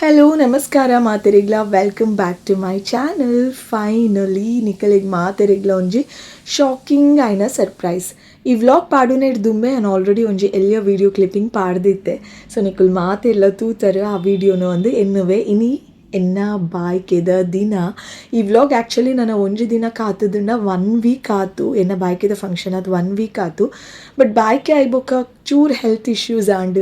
Hello ನಮಸ್ಕಾರ ಮಾತೆರೆಗ್ಲ, welcome back to my channel. Finally ನಿಕಲೆಗ್ ಮಾತೆರೆಗ್ಲ ಒಂಜಿ shocking ಆಯ್ನ surprise. ಈ ವ್ಲಾಗ್ ಪಾಡುನೆಡ್ ದುಂಬೆ ಯಾನ್ ಆಲ್ರೆಡಿ ಒಂಜಿ ಎಲ್ಯ ವೀಡಿಯೋ ಕ್ಲಿಪ್ಪಿಂಗ್ ಪಾಡ್ದಿತ್ತೆ. ಸೊ ನಿಕುಲ್ ಮಾತೆರ್ಲ ತೂತರ್ ಆ ವೀಡಿಯೋನು ಅಂದ್ ಎನ್ನುವೆ. ಇನಿ ಎನ್ನ ಬಾಯ್ಕೆದ ದಿನ. ಈ ವ್ಲಾಗ್ ಆ್ಯಕ್ಚುಲಿ ನನ್ನ ಒಂಜಿ ದಿನ ಕಾತುದುಂಡ ಒನ್ ವೀಕ್ ಆತು. ಎನ್ನ ಬಾಯ್ಕೆದ ಫಂಕ್ಷನ್ ಅದು ಒನ್ ವೀಕ್ ಆತು. ಬಟ್ ಬಾಯ್ಕೆ ಆಯ್ಬೊಕ್ಕ ಚೂರ್ ಹೆಲ್ತ್ ಇಶ್ಯೂಸ್ ಆಂಡ್,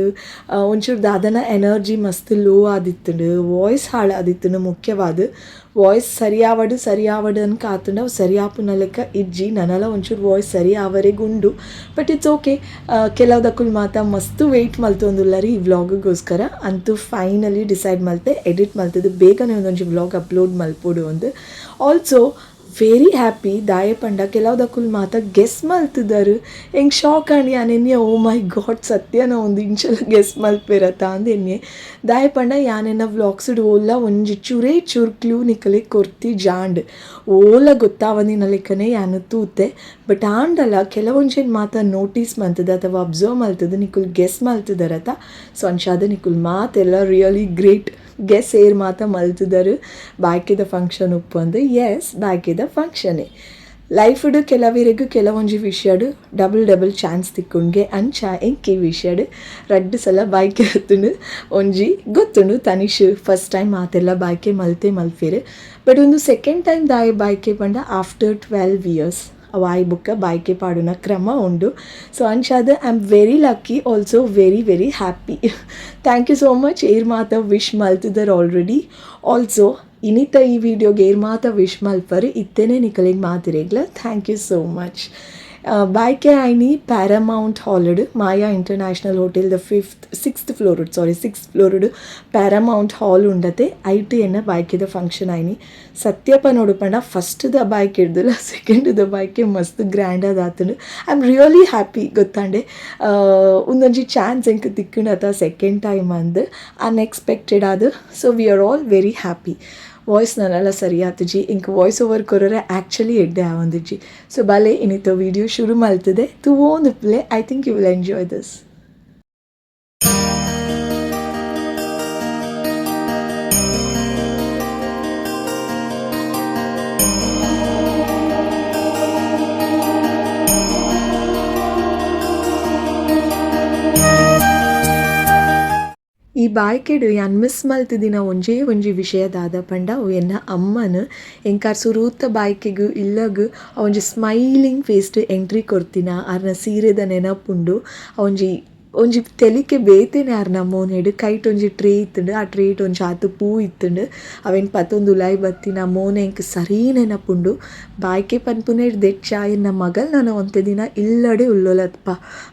ಒಂಚೂರು ದಾದನ ಎನರ್ಜಿ ಮಸ್ತ್ ಲೋ ಆದಿತ್ತುಂಡು, ವಾಯ್ಸ್ ಹಾಳಾದಿತ್ತುಂಡು. ಮುಖ್ಯವಾದ ವಾಯ್ಸ್ ಸರಿಯಾವಡು ಸರಿಯಾವಡು ಅನ್ ಕಾತುಂಡ ಅವು ಸರಿ ಆಪುನ ಲೆಕ್ಕ ಇಜ್ಜಿ. ನನಲ ಒಂಚೂರು ವಾಯ್ಸ್ ಸರಿ ಆವರೆಗುಂಡು, ಬಟ್ it's okay. ಕೆಲವುದಕ್ಕುಲ್ ಮಾತ ಮಸ್ತ್ ವೆಯ್ಟ್ ಮಲ್ತೊಂದುಲ್ಲರಿ ಈ ವ್ಲಾಗಿಗೋಸ್ಕರ ಅಂತೂ ಫೈನಲಿ ಡಿಸೈಡ್ ಮಲ್ತೆ, ಎಡಿಟ್ ಮಲ್ತದ್ದು ಬೇಗನೆ ಒಂದೊಂಜಿ ವ್ಲಾಗ್ ಅಪ್ಲೋಡ್ ಮಲ್ಪೊಡು ಅಂದ್. ಆಲ್ಸೋ ವೆರಿ ಹ್ಯಾಪಿ ದಾಯೆ ಪಂಡ ಕೆಲವುದಕ್ಕುಲ್ ಮಾತ ಗೆಸ್ ಮಲ್ತುದರು. ಎಂಕ್ ಶಾಕ್ ಆಂಡ್. ಯಾನ್ ಎನ್ನಿಯೆ, ಓ ಮೈ ಗಾಡ್, ಸತ್ಯನ ಒಂದು ಇಂಚಲ ಗೆಸ್ ಮಲ್ಪೆರತ ಅಂದ್ ಎನ್ನಿಯೆ. ದಾಯೆ ಪಂಡ ಯಾನ್ ಎನ್ನ ವ್ಲಾಗ್ಸ್ಡ್ ಓಲ ಒಂಜಿ ಚೂರೇ ಚೂರು ಕ್ಲೂ ನಿಕಲೆಗ್ ಕೊರ್ತಿ ಜಾಂಡ್, ಓಲ ಗೊತ್ತಾವಂದಿನ ಲೆಕ್ಕನೆ ಯಾನ್ ತೂತೆ. ಬಟ್ ಆಂಡಲ ಕೆಲವೊಂಜೆನ್ ಮಾತ ನೋಟೀಸ್ ಮಲ್ತದ ಅಥವಾ ಅಬ್ಸರ್ವ್ ಮಲ್ತದ ನಿಕುಲ್ ಗೆಸ್ ಮಲ್ತದರತ. ಸೊ ಅಂಚಾದ ನಿಕುಲ್ ಮಾತೆಲ್ಲ ರಿಯಲಿ ಗ್ರೇಟ್. ಗೆಸ್ ಏರ್ ಮಾತ ಮಲ್ತುದರು ಬಾಯ್ಕೆದ ಫಂಕ್ಷನ್ ಉಪ್ಪು ಅಂದ್. ಎಸ್, ಬಾಯ್ಕೆದ ಫಂಕ್ಷನೇ. ಲೈಫ್ಡ್ ಕೆಲವರಿಗೂ ಕೆಲವೊಂಜಿ ವಿಷಯಡ್ ಡಬಲ್ ಡಬಲ್ ಚಾನ್ಸ್ ತಿಕ್ಕುಂಡ್ಗೆ. ಅಂಚ ಎಂಕ್ ಈ ವಿಷಯಡ್ ರಡ್ಡ್ ಸಲ ಬಾಯ್ಕೆ ಆತುಂಡು. ಒಂಜಿ ಗೊತ್ತುಂಡು, ತನಿಷ್ ಫಸ್ಟ್ ಟೈಮ್ ಮಾತೆಲ್ಲ ಬಾಯ್ಕೆ ಮಲ್ತೆ ಮಲ್ಪೆರ್. ಬಟ್ ಒಂದು ಸೆಕೆಂಡ್ ಟೈಮ್ ದಾಯೆ ಬಾಯ್ಕೆ ಪಂಡ ಆಫ್ಟರ್ 12 ಇಯರ್ಸ್ ಅವು ಆಯ್ ಬೊಕ್ಕ ಬಾಯ್ಕೆ ಪಾಡುನ ಕ್ರಮ ಉಂಡು. ಸೊ ಅಂಚಾದ್ I am very lucky, also very very happy. Thank you so much ಏರ್ ಮಾತ ವಿಶ್ ಮಲ್ತುದರ್ ಆಲ್ರೆಡಿ. ಆಲ್ಸೋ ಇನಿತ ಈ ವಿಡಿಯೋಗೆ ಏರ್ ಮಾತ ವಿಶ್ ಮಲ್ಪರ್ ಇತ್ತೇನೆ ನಿಕಲೆಗ್ ಮಾತಿರೆಗ್ಲ thank you so much. ಬಾಯ್ಕೆ ಆಯ್ನಿ ಪ್ಯಾರಾಮೌಂಟ್ ಹಾಲ್ಡ್, Maya international hotel the fifth sixth floor, sorry, sixth ಫ್ಲೋರ್ಡ್ Paramount ಹಾಲ್ ಉಂಡತೆ. ಐಟ್ ಎನ್ನ ಬಾಯ್ಕೆದ ಫಂಕ್ಷನ್ ಆಯ್ನಿ. ಸತ್ಯಪ್ಪ ನೋಡು ಪಂಡ ಫಸ್ಟ್ the ಬಾಯ್ಕೆ ಹಿಡ್ದಿಲ್ಲ, ಸೆಕೆಂಡ್ the ಬಾಯ್ಕೆ ಮಸ್ತ್ ಗ್ರ್ಯಾಂಡ್ ಆತುಂಡು. I am really happy ಗೊತ್ತಾಂಡೆ. ಒಂದೊಂಜಿ ಚಾನ್ಸ್ ಎಂಕ್ ತಿಕ್ಕುಂಡತ ಸೆಕೆಂಡ್ ಟೈಮ್ ಅಂದ್ ಅನ್ಎಕ್ಸ್ಪೆಕ್ಟೆಡ್ ಆದ್. So we are all very happy. Voice ನನ್ನಲ್ಲ ಸರಿ ಆತುಜಿ. ಇಂಕ್ ವಾಯ್ಸ್ ಓವರ್ ಕೊರರೆ ಆ್ಯಕ್ಚುಲಿ ಎಡ್ಡೆ ಆವೊಂದಿಜ್ಜಿ. ಸೊ ಬಲೆ ಇನಿತ ವೀಡಿಯೋ ಶುರು ಮಲ್ತದೆ ತೂವೊಂದುಪ್ಪುಲೆ. I think you will enjoy this. ಈ ಬಾಯ್ಕೆಡ್ ಯಾನ್ ಮಿಸ್ ಮಲ್ತಿದಿನ ಒಂಜೇ ಒಂಜಿ ವಿಷಯ ದಾದ ಪಂಡ ಅವು ಎನ್ನ ಅಮ್ಮನ್. ಎಂಕಾರ್ ಸುರೂತ ಬಾಯ್ಕೆಗ್ ಇಲ್ಲಗ್ ಆ ಒಂಜಿ ಸ್ಮೈಲಿಂಗ್ ಫೇಸ್ಡ್ ಎಂಟ್ರಿ ಕೊರ್ತಿನ ಆರ್ನ ಸೀರೆದ ನೆನಪುಂಡು. ಆ ಒಂಜಿ ಒಂಜಿ ತೆಲಿಕೆ ಬೇತೆನೆ ಆರ್ನ ಮೋನೆಡ್. ಕೈಟ್ ಒಂಜಿ ಟ್ರೇ ಇತ್ತುಂಡು, ಆ ಟ್ರೇಟ್ ಒಂಜಿ ಆತ್ ಪೂ ಇತ್ತುಂಡು. ಅವೆನ್ ಪತೊಂದು ಉಲಾಯಿ ಬತ್ತಿನ ಮೋನೆ ಎಂಕ್ ಸರಿ ನೆನಪುಂಡು. ಬಾಯ್ಕೆ ಪನ್ಪುನೆರ್ದ್ ಎಚ್ಚ ಎನ್ನ ಮಗಲ್ ನನ ಒಂತೆ ದಿನ ಇಲ್ಲಡೆ ಉಲ್ಲೊಲತ್ಪ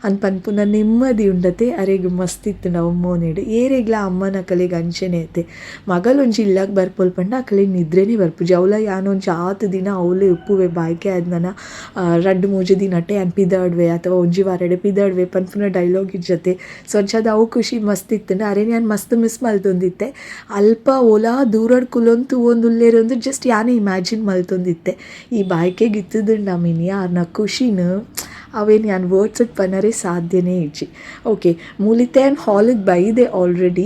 ಅನ್ ಪನ್ಪುನ ನೆಮ್ಮದಿ ಉಂಡತೆ ಅರೆಗ್ ಮಸ್ತ್ ಇತ್ತುಂಡು ಅವು ಮೋನೆಡ್. ಏರೆಗ್ಲ ಅಮ್ಮನಕಲೆಗ್ ಅಂಚೆನೆ ಐತೆ. ಮಗಲ್ ಒಂಜಿ ಇಲ್ಲಗ್ ಬರ್ಪೊಲ್ ಪಂಡ ಅಕಲೆಗ್ ನಿದ್ರೆನೇ ಬರ್ಪುಜಿ. ಅವ್ಲ ಯಾನ್ ಒಂಜಿ ಆತ್ ದಿನ ಅವ್ಲೆ ಉಪ್ಪುವೆ ಬಾಯ್ಕೆ ಆದ್ ನನ ರಡ್ಡ್ ಮೂಜಿ ದಿನಟೆ ಯಾನ್ ಪಿದಾಡ್ವೆ ಅಥವಾ ಒಂಜಿ ವಾರಡೆ ಪಿದಾಡ್ವೆ ಪನ್ಪುನ ಡೈಲಾಗ್ ಇಜ್ಜತೆ. ಸೊ ಅಂಚಾದ್ ಅವು ಖುಷಿ ಮಸ್ತ್ ಇತ್ತುಂಡು. ಅರೆನ್ ಯಾನ್ ಮಸ್ತ್ ಮಿಸ್ ಮಲ್ತೊಂದಿತ್ತೆ. ಅಲ್ಪ ಓಲಾ ದೂರಡ್ ಕುಲೊಂದು ತೂವೊಂದುಲ್ಲೆರ್ ಅಂದ್ ಜಸ್ಟ್ ಯಾನೇ ಇಮ್ಯಾಜಿನ್ ಮಲ್ತೊಂದಿತ್ತೆ. ಈ ಬಾಯ್ಕೆಗ್ ಇತ್ತುದುಂಡ ಮಿನಿ ಆರ್ನ ಖುಷಿನ್ ಅವೇನು ಯಾನ್ ವರ್ಡ್ಸ್ ಪನರೆ ಸಾಧ್ಯನೇ ಇಜ್ಜಿ. ಓಕೆ, ಮೂಲಿತೆ ಯಾನ್ ಹಾಲಿಗೆ ಬೈದೆ ಆಲ್ರೆಡಿ.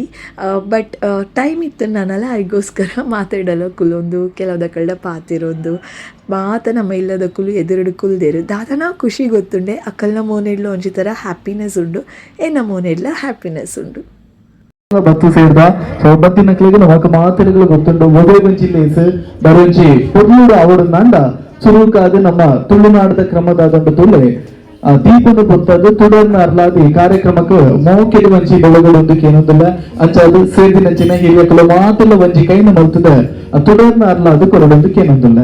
ಬಟ್ ಟೈಮ್ ಇತ್ತು ನನಲ, ಐಗೋಸ್ಕರ ಮಾತಾಡಲ್ಲ ಕುಲೊಂದು ಕೆಲವುದಕ್ಕಲ್ಡ ಪಾತಿರೊಂದು ಮಾತ ನಮ್ಮ ಇಲ್ಲದಕ್ಕುಲು ಎದುರುಡು ಕುಲ್ದೆರು. ದಾದನ ಖುಷಿ ಗೊತ್ತುಂಡೆ, ಅಕ್ಕಲ್ನ ಮೋನೆಡ್ಲ ಒಂಜಿ ಥರ ಹ್ಯಾಪಿನೆಸ್ ಉಂಡು, ಎನ್ನ ಮೋನೆಡ್ಲ ಹ್ಯಾಪಿನೆಸ್ ಉಂಡು. ಬತ್ತು ಸೇರ್ದ. ಸೊ ಬತ್ತಿನಕ್ಲೆಗ್ ನಮಕ್ ಮಾತೆರೆಗ್ಲ ಗೊತ್ತುಂಡು, ಒದೇ ಲೇಸ್ ಬರೊಂಜಿ ಪೊರ್ಲುಡು ಅವಡುಂದಾಂಡ ಸುರುಕಾದ್ ನಮ್ಮ ತುಳುನಾಡದ ಕ್ರಮದಾದಂಡ ತುಲೆ ದೀಪನು ಪೊತ್ತದು ತುಡರ್ನ ಅರ್ಲಾದಿ ಕಾರ್ಯಕ್ರಮಕ್ಕೆ ಮೋಕೆಡ್ ಒಂಜಿ ಬೆಳಗಳು ಒಂದು ಕೇನೊಂದುಲ್ಲ. ಅಂಚಾದ್ ಸೇರ್ದಿನಂಚಿನ ಹಿರಿಯಕುಲು ಮಾತೆಲ್ಲ ಒಂಜಿ ಕೈನ ಮಲ್ತದ ತುಡರ್ನ ಅರ್ಲಾದು ಕೊರಡೊಂದು ಕೇನೊಂದುಲ್ಲ.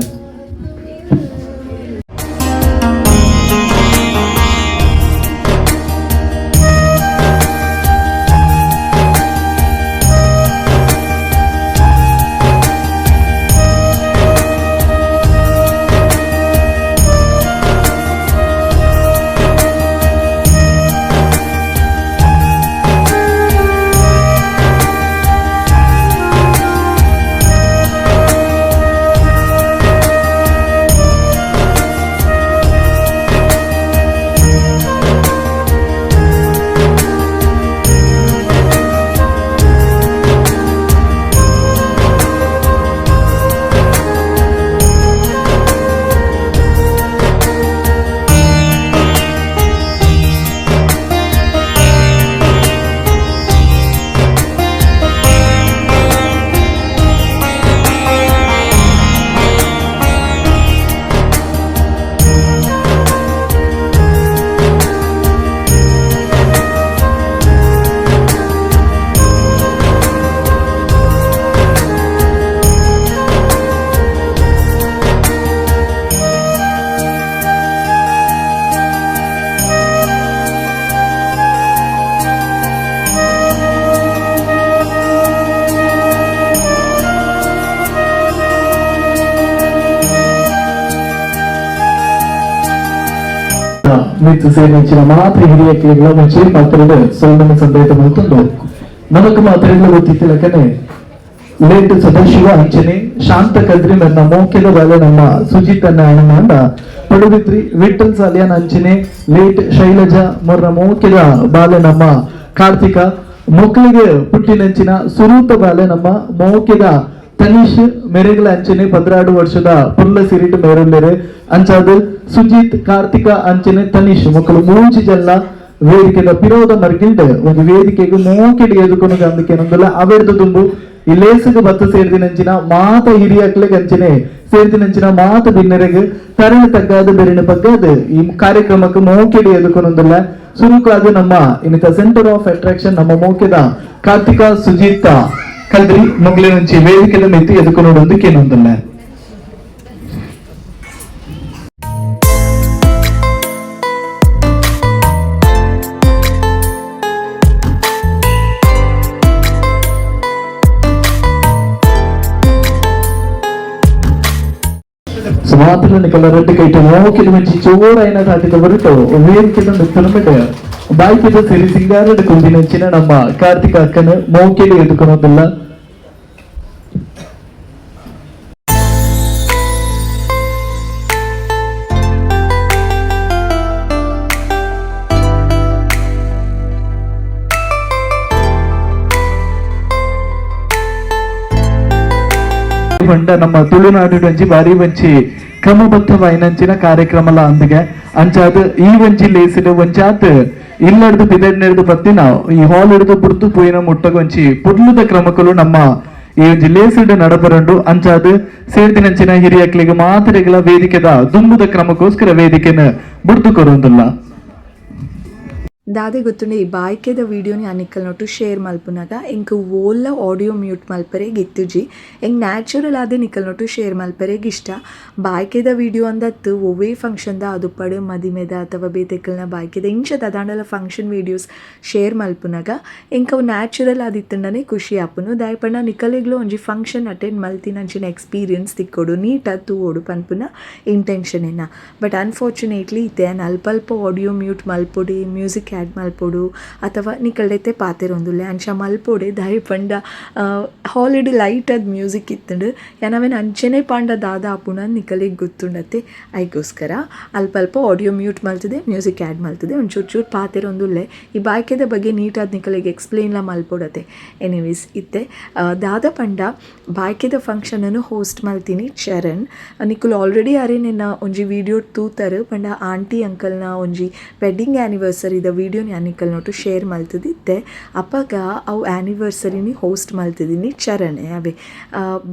ಮಿತ್ತು ಸೇರಿನ ಮಾತ್ರ ಹಿರಿಯಕ್ಲೆಗ್ಲ ಒಂಚಿ ಪಾತ್ರದ ಸೊಲ್ಮನ ಸಂದೇಶ ಮಲ್ತೊಂದು ನಮಕ್ ಮಾತ್ರೆಗ್ಲ ಗೊತ್ತಿತ್ತಿಲಕನೆ ಲೇಟ್ ಸದಾಶಿವ ಅಂಚನೆ ಶಾಂತ ಕದ್ರಿ ಮೆನ್ನ ಮೋಕೆದ ಬಾಲೆ ನಮ್ಮ ಸುಜಿತ್ ಅನ್ನ ಅಣ್ಣಮಾಂಡ ಪಡುಬಿದ್ರಿ ವಿಠಲ್ ಸಾಲಿಯಾನ್ ಅಂಚನೆ ಲೇಟ್ ಶೈಲಜಾ ಮೊರ್ನ ಮೋಕೆದ ಬಾಲೆ ನಮ್ಮ ಕಾರ್ತಿಕ ಮಕ್ಕಳಿಗೆ ಪುಟ್ಟಿನಂಚಿನ ಸುರೂತ ಬಾಲೆ ನಮ್ಮ ಮೋಕೆದ ತನೀಶ್ ಮೆರೆಗಳ ಅಂಚನೆ 12 ವರ್ಷದ ಪುರ್ಲ ಸಿರಿಟ್ ಮೇರುಲ್ಲೆರೆ ಅಂಚಾದ ಸುಜಿತ್ ಕಾರ್ತಿಕ ಅಂಚನೆ ತನೀಶ್ ಮಕ್ಕಳು ಮೂಂಚಿ ಜಲ್ಲ ವೇದಿಕೆದ ಪಿರೋದ ಮರ್ಗಿಲ್ಡ್ ಒಂದು ವೇದಿಕೆಗೆ ಮೋಕೆಡ್ ಎದುಕೊಂಡು ಅಂದಕೇನೊಂದಲ್ಲ ಅವೆರ್ದು ದುಂಬು ಈ ಲೇಸುಗು ಬತ್ತ ಸೇರ್ದಿನಂಚಿನ ಮಾತ ಹಿರಿಯಕ್ಲೆಗ್ ಅಂಚನೆ ಸೇರ್ದಿನಂಚಿನ ಮಾತ ಬಿನ್ನೆರೆಗ್ ತರಣ ತಗ್ಗಾದ ಬೆರಿನ ಬಗ್ಗಾದ ಈ ಕಾರ್ಯಕ್ರಮಕ್ಕೆ ಮೋಕೆಡ್ ಎದುಕೊಂದಲ್ಲ ಸುರುಕಾದ ನಮ್ಮ ಇನ್ನಿತ centre of attraction ನಮ್ಮ ಮೋಕೆದ ಕಾರ್ತಿಕ ಸುಜಿತ್ ಕಲ್ದ್ರಿ ಮೊಗ್ಲಿನಂಚಿ ವೇದಿಕೆದ ಮೆತ್ತಿ ಎದುಕೊನೊಂದು ಕೇನೊಂದಲ್ಲ. ಸುಮಾತ್ರ ನಿಕಲ ರೆಡ್ಡಿ ಕೈಟು ಮೋಕೆದ ಮಂಚಿ ಚೋರಾಯಿನ ತಾಟಿದ ಬರುಟು ವೇದಿಕೆದ ಮಿತ್ತನ ಬಾಯ್ಕಿದ ಸಿರಿ ಸಿಂಗಾರದ ಕುಂದಿನಂಚಿನ ನಮ್ಮ ಕಾರ್ತಿಕ ಅಕ್ಕನ ಮೋಕೆಡ್ ಎದುಕೊನೊಂದಿಲ್ಲ. ಪಂಡ ನಮ್ಮ ತುಳುನಾಡು ಒಂಜಿ ಬಾರಿ ಒಂಜಿ ಕ್ರಮಬದ್ಧವಾಯಿನಂಚಿನ ಕಾರ್ಯಕ್ರಮಲ ಅಂದಿಗೆ ಅಂಚಾದ್ ಈ ಒಂಜಿ ಲೇಸಿಡ್ ಒಂಚಾತ್ ಇಲ್ಲಡ್ದು ಬಿದಡ್ನೆಡ್ದು ಬತ್ತಿನ ಈ ಹಾಲ್ ಹಿಡಿದು ಬುಡ್ದು ಪೋಯಿನ ಮುಟ್ಟಗೊಂಚಿ ಪುರ್ಲುದ ಕ್ರಮಕಲು ನಮ್ಮ ಈ ಒಂಜಿ ಲೇಸಿಡ್ ನಡಪರಂಡು ಅಂಚಾದ್ ಸೇರ್ದಿನಂಚಿನ ಹಿರಿಯಕ್ಲಿಗೆ ಮಾತ್ರೆಗಳ ವೇದಿಕೆದ ದುಂಬುದ ಕ್ರಮಕ್ಕೋಸ್ಕರ ವೇದಿಕೆನ ಬುಡ್ದು ಕೊರೊಂದುಲ್ಲ. ದಾದೆ ಗೊತ್ತುಂಡೆ ಈ ಬಾಯ್ಕೆದ ವೀಡಿಯೋನಿ ಅನಿಕಲ್ ನೊಟ್ಟು ಶೇರ್ ಮಲ್ಪುನಗ ಎಂಕ್ ಓಲ್ಲ ಆಡಿಯೋ ಮ್ಯೂಟ್ ಮಲ್ಪರೆಗ್ ಇತ್ತುಜಿ. ಎಂಕ್ ನ್ಯಾಚುರಲ್ ಆದ್ ನಿಕಲ್ ನೊಟ್ಟು ಶೇರ್ ಮಲ್ಪರೆಗ್ ಇಷ್ಟ. ಬಾಯ್ಕೆದ ವೀಡಿಯೋ ಅಂದತ್ತು ಒವ್ವೇ ಫಂಕ್ಷನ್ದ ಅದುಪ್ಪಡು ಮದಿಮೆದ ಅಥವಾ ಬೇತೆಕಲ್ನ ಬಾಯ್ಕೆದ ಇಂಚ ದಾದಾಂಡಲ function videos share ಮಲ್ಪುನಗ ಎಂಕ್ ಅವು ನ್ಯಾಚುರಲ್ ಆದಿತ್ತುಂಡನೆ ಖುಷಿ ಆಪುಂಡು. ದಾಯೆ ಪಂಡ ನಿಕಲೆಗ್ಲ ಒಂಜಿ ಫಂಕ್ಷನ್ ಅಟೆಂಡ್ ಮಲ್ತಿನಂಚಿನ ಎಕ್ಸ್ಪೀರಿಯನ್ಸ್ ತಿಕ್ಕೊಡು, ನೀಟಾದ್ ತೂವೊಡು ಪನ್ಪುನ ಇಂಟೆನ್ಷನ್ ಎನ್ನ. ಬಟ್ ಅನ್ಫಾರ್ಚುನೇಟ್ಲಿ ಇತ್ತೆ ಯಾನ್ ಅಲ್ಪ ಅಲ್ಪ ಆಡಿಯೋ ಮ್ಯೂಟ್ ಮಲ್ಪೊಡೆ, ಮ್ಯೂಸಿಕ್ ಆ್ಯಡ್ ಮಲ್ಪೊಡು ಅಥವಾ ನಿಕಲ್ಡೆತೆ ಪಾತೆರೊಂದುಲ್ಲೆ ಅಂಚ ಮಲ್ಪೊಡೆ. ದಾಯೆ ಪಂಡ ಹಾಲಿಡ್ ಲೈಟ್ ಆದ್ ಮ್ಯೂಸಿಕ್ ಇತ್ತುಂಡು, ಯಾನ್ ಅವೆನ್ ಅಂಚನೆ ಪಂಡ ದಾದ ಆಪುಂಡು ಅಂದ್ ನಿಕಲೆಗ್ ಗೊತ್ತುಂಡತ್ತೆ. ಐಗೋಸ್ಕರ ಅಲ್ಪ ಅಲ್ಪ ಆಡಿಯೋ ಮ್ಯೂಟ್ ಮಲ್ತುದೆ, ಮ್ಯೂಸಿಕ್ ಆ್ಯಡ್ ಮಲ್ತುದೆ, ಒಂಚೂರು ಚೂರು ಪಾತೆರೊಂದುಲ್ಲೆ. ಈ ಬಾಯ್ಕೆದ ಬಗ್ಗೆ ನೀಟಾದ್ ನಿಕಲೆಗ್ ಎಕ್ಸ್ಪ್ಲೇನ್ಲ ಮಲ್ಪೊಡತ್ತೆ. ಎನಿವೇಸ್ ಇತ್ತೆ ದಾದ ಪಂಡ ಬಾಯ್ಕೆದ ಫಂಕ್ಷನನ್ನು ಹೋಸ್ಟ್ ಮಲ್ತಿನಿ ಚರಣ್. ನಿಕುಲು ಆಲ್ರೆಡಿ ಅರೆನೆನ್ನ ಒಂಜಿ ವೀಡಿಯೋ ತೂತರ್ ಪಂಡ ಆಂಟಿ ಅಂಕಲ್ನ ಒಂಜಿ ವೆಡ್ಡಿಂಗ್ ಆ್ಯನಿವರ್ಸರಿದ ವೀಡಿಯೋ ಯಾನ್ ನಿಕಲ್ನೊಟ್ಟು ಶೇರ್ ಮಲ್ತುದಿತ್ತೆ. ಅಪಗ ಅವು ಆ್ಯನಿವರ್ಸರಿನಿ ಹೋಸ್ಟ್ ಮಲ್ತಿದ್ದೀನಿ ಚರಣೆ ಅವೇ.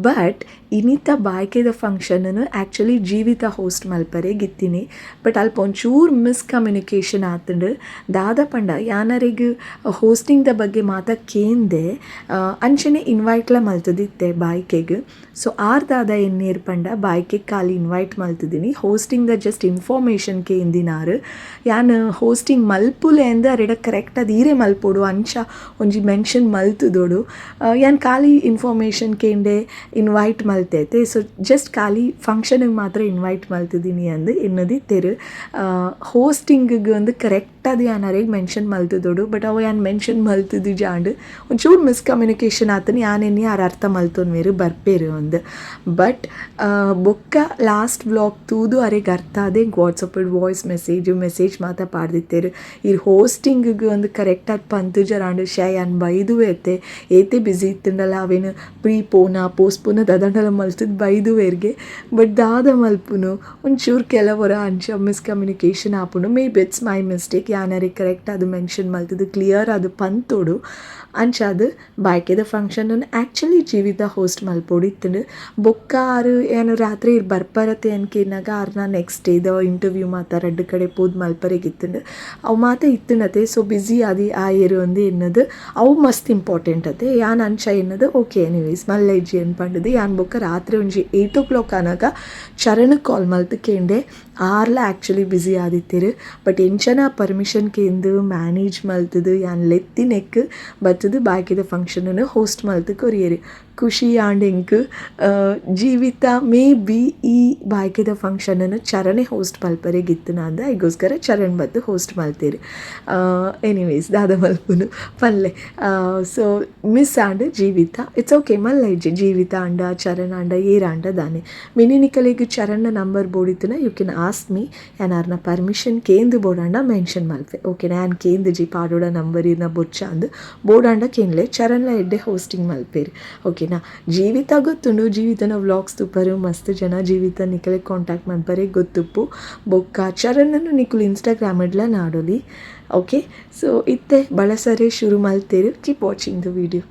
ಬಟ್ ಇನಿತ ಬಾಯ್ಕೆದ ಫಂಕ್ಷನನ್ನು ಆ್ಯಕ್ಚುಲಿ ಜೀವಿತ ಹೋಸ್ಟ್ ಮಲ್ಪರೆ ಗಿತ್ತಿನಿ. ಬಟ್ ಅಲ್ಪ ಒಂಚೂರು ಮಿಸ್ಕಮ್ಯುನಿಕೇಷನ್ ಆತುಂಡು. ದಾದ ಪಂಡ ಯಾನರೆಗ್ ಹೋಸ್ಟಿಂಗ್ದ ಬಗ್ಗೆ ಮಾತ ಕೇಂದೆ ಅಂಚನೆ ಇನ್ವೈಟ್ಲ ಮಲ್ತುದಿತ್ತೆ ಬಾಯ್ಕೆಗ್. ಸೊ ಆರ್ ದಾದ ಎನ್ನೇರ್ ಪಂಡ ಬಾಯ್ಕೆಗ್ ಖಾಲಿ ಇನ್ವೈಟ್ ಮಲ್ತಿದ್ದೀನಿ, ಹೋಸ್ಟಿಂಗ್ದ ಜಸ್ಟ್ ಇನ್ಫಾರ್ಮೇಷನ್ ಕೇಂದಿನಾರ್. ಯಾನ್ ಹೋಸ್ಟಿಂಗ್ ಮಲ್ಪುಲೆ ಅಂದ್ ಅರೆಡ ಕರೆಕ್ಟ್ ಅದು ಈರೆ ಮಲ್ಪೊಡು ಅಂಚ ಒಂಜಿ ಮೆನ್ಷನ್ ಮಲ್ತುದೊಡು. ಯಾನ್ ಖಾಲಿ ಇನ್ಫಾರ್ಮೇಷನ್ ಕೇಂಡೆ ಇನ್ವೈಟ್ ಮಲ್ತೈತೆ. ಸೊ ಜಸ್ಟ್ ಖಾಲಿ ಫಂಕ್ಷನ್ಗೆ ಮಾತ್ರ ಇನ್ವೈಟ್ ಮಲ್ತಿದ್ದೀನಿ ಅಂದ್ ಎನ್ನದಿತ್ತೆರ್. ಹೋಸ್ಟಿಂಗಿಗೆ ಒಂದು ಕರೆಕ್ಟ್ ಅದು ಯಾನ್ ಅರೆಗ್ ಮೆನ್ಷನ್ ಮಲ್ತುದೊಡು. ಬಟ್ ಅವು ಯಾನ್ ಮೆನ್ಷನ್ ಮಲ್ತುದಿಜಾಂಡ್ ಒಂಚೂರು ಮಿಸ್ಕಮ್ಯುನಿಕೇಷನ್ ಆತನ. ಯಾನ್ ಎನ್ನಿ ಆರ್ ಅರ್ಥ ಮಲ್ತೊನ್ವೆರ್ ಬರ್ಪೇರು ಅಂದ್. ಬಟ್ ಬೊಕ್ಕ ಲಾಸ್ಟ್ ವ್ಲಾಗ್ ತೂದು ಅರೆಗ್ ಅರ್ಥ ಆದ್ ಎಂಕ್ ವಾಟ್ಸಪ್ಪಡ್ voice message message ಮಾತ ಪಾಡ್ದಿತ್ತೆರ್. ಈರ್ ಹೋಸ್ಟಿಂಗಿಗೆ ಒಂದು ಕರೆಕ್ಟ್ ಆದ್ ಪಂತುಜರಾಂಡ್, ಶೇ ಯಾನ್ ಬೈದುವೆ ಅತ್ತೆ, ಏತೆ ಬ್ಯುಸಿ ಇತ್ತುಂಡಲ ಅವೆನ್ ಪ್ರೀ ಪೋನ ಪೋಸ್ಟ್ ಪೋನ ದಾದಾಂಡಲ ಮಲ್ತುದು ಬೈದುವೆರ್ಗೆ. ಬಟ್ ದಾದ ಮಲ್ಪುನು, ಒಂಚೂರು ಕೆಲವೊರ ಅಂಚ ಮಿಸ್ಕಮ್ಯುನಿಕೇಷನ್ ಆಪುಂಡು. May be it's my mistake. ಯಾನ್ ಅರೆಗ್ ಕರೆಕ್ಟ್ ಆದ್ ಮೆನ್ಷನ್ ಮಲ್ತುದು ಕ್ಲಿಯರ್ ಆದ್ ಪಂತೊಡು. ಅಂಚಾದ್ ಬಾಯ್ಕೆದ ಫಂಕ್ಷನ್ ಆ್ಯಕ್ಚುಲಿ ಜೀವಿತ ಹೋಸ್ಟ್ ಮಲ್ಪೊಡು ಇತ್ತುಂಡು. ಬೊಕ್ಕ ಆರ್ ಯಾನ್ ರಾತ್ರಿ ಇರ್ ಬರ್ಪರತೆ ಅನ್ಕೇನಗ ಆರ್ನ ನೆಕ್ಸ್ಟ್ ಡೇದ ಇಂಟರ್ವ್ಯೂ ಮಾತ ರಡ್ಡ್ ಕಡೆ ಪೋದು ಮಲ್ಪರೆಗಿತ್ತುಂಡು, ಅವು ಮಾತ ಇತ್ತುಂಡತೆ. ಸೊ ಬ್ಯುಸಿ ಆದಿ ಆಯೆರ್ ಅಂದ್ ಎನ್ನದು. ಅವು ಮಸ್ತ್ ಇಂಪಾರ್ಟೆಂಟ್ ಅತೆ. ಯಾನ್ ಅಂಚ ಎನ್ನದು ಓಕೆ ಎನಿವೇಸ್ ಮಲ್ಲ ಇಜ್ಜಿ ಅಂದ್ ಪಂಡುದು ಯಾನ್ ಬೊಕ್ಕ ರಾತ್ರಿ ಒಂಜಿ 8 o'clock ಆನಗ ಚರಣ್ ಕಾಲ್ ಮಲ್ತ್ ಕೇಂಡೆ. ಆರ್ಲ ಆ್ಯಕ್ಚುಲಿ ಬ್ಯುಸಿ ಆದಿತ್ತೆರ್. ಬಟ್ ಎಂಚನ ಪರ್ಮಿಷನ್ ಕೇಂದು ಮ್ಯಾನೇಜ್ ಮಲ್ತುದು ಯಾನ್ ಲೆತ್ತಿನೆಕ್ ಬತ್ತುದು ಬಾಕಿದ ಫಂಕ್ಷನನ್ನು ಹೋಸ್ಟ್ ಮಲ್ತ್ ಕೊರಿಯೆರ್. ಖುಷಿ ಆಂಡ್ ಎಂಕ್ ಜೀವಿತ ಮೇ ಬಿ ಈ ಬಾಯ್ಕೆದ ಫಂಕ್ಷನ್ ಚರಣೆ ಹೋಸ್ಟ್ ಮಲ್ಪರೆ ಗಿತ್ತನ ಅಂದ ಐಗೋಸ್ಕರ ಚರಣ್ ಬತ್ತು ಹೋಸ್ಟ್ ಮಲ್ತೇರು. ಎನಿವೇಸ್ ದಾದ ಮಲ್ಪುನು ಪಲ್ಲೆ. So miss and Jeevitha it's okay ಮಲ್ಲ ಇಜ್ಜಿ ಜೀವಿತ ಅಂಡ ಚರಣ್ ಅಂಡ ಏರಾಂಡ ದಾನೆ ಮಿನಿ ನಿಕಲೆಗ್ ಚರಣ್ನ ನಂಬರ್ ಬೋಡಿತ್ತುನ you can ask me ಯಾನಾರ್ನ permission ಕೇಂದು ಬೋಡಾಂಡ ಮೆನ್ಷನ್ ಮಲ್ಪೆ ಓಕೆ ನಾನು ಕೇಂದು ಜಿ ಪಾಡೋಡ ನಂಬರ್ ಇರ್ನ ಬೊಚ್ಚ ಅಂದು ಬೋಡಾಂಡ ಕೇನ್ಲೆ ಚರಣ್ಲ ಎಡ್ಡೆ ಹೋಸ್ಟಿಂಗ್ ಮಲ್ಪೇರು ಓಕೆನಾ. ಜೀವಿತ ಗೊತ್ತುಂಡು ಜೀವಿತನ ವ್ಲಾಗ್ಸ್ ತುಪ್ಪರು ಮಸ್ತ್ ಜನ ಜೀವಿತ ನಿಕಲೆ ಕಾಂಟ್ಯಾಕ್ಟ್ ಮಲ್ಪರೆ ಗೊತ್ತುಪ್ಪು ಬೊಕ್ಕ ಚರಣ್ಣನು ನಿಕುಲು ಇನ್ಸ್ಟಾಗ್ರಾಮ್ ಇಡ್ಲ ನಾಡೋಲಿ ಓಕೆ. ಸೊ ಇತ್ತೆ ಬಳಸರೆ ಶುರು ಮಲ್ತೇರು. Keep watching the video.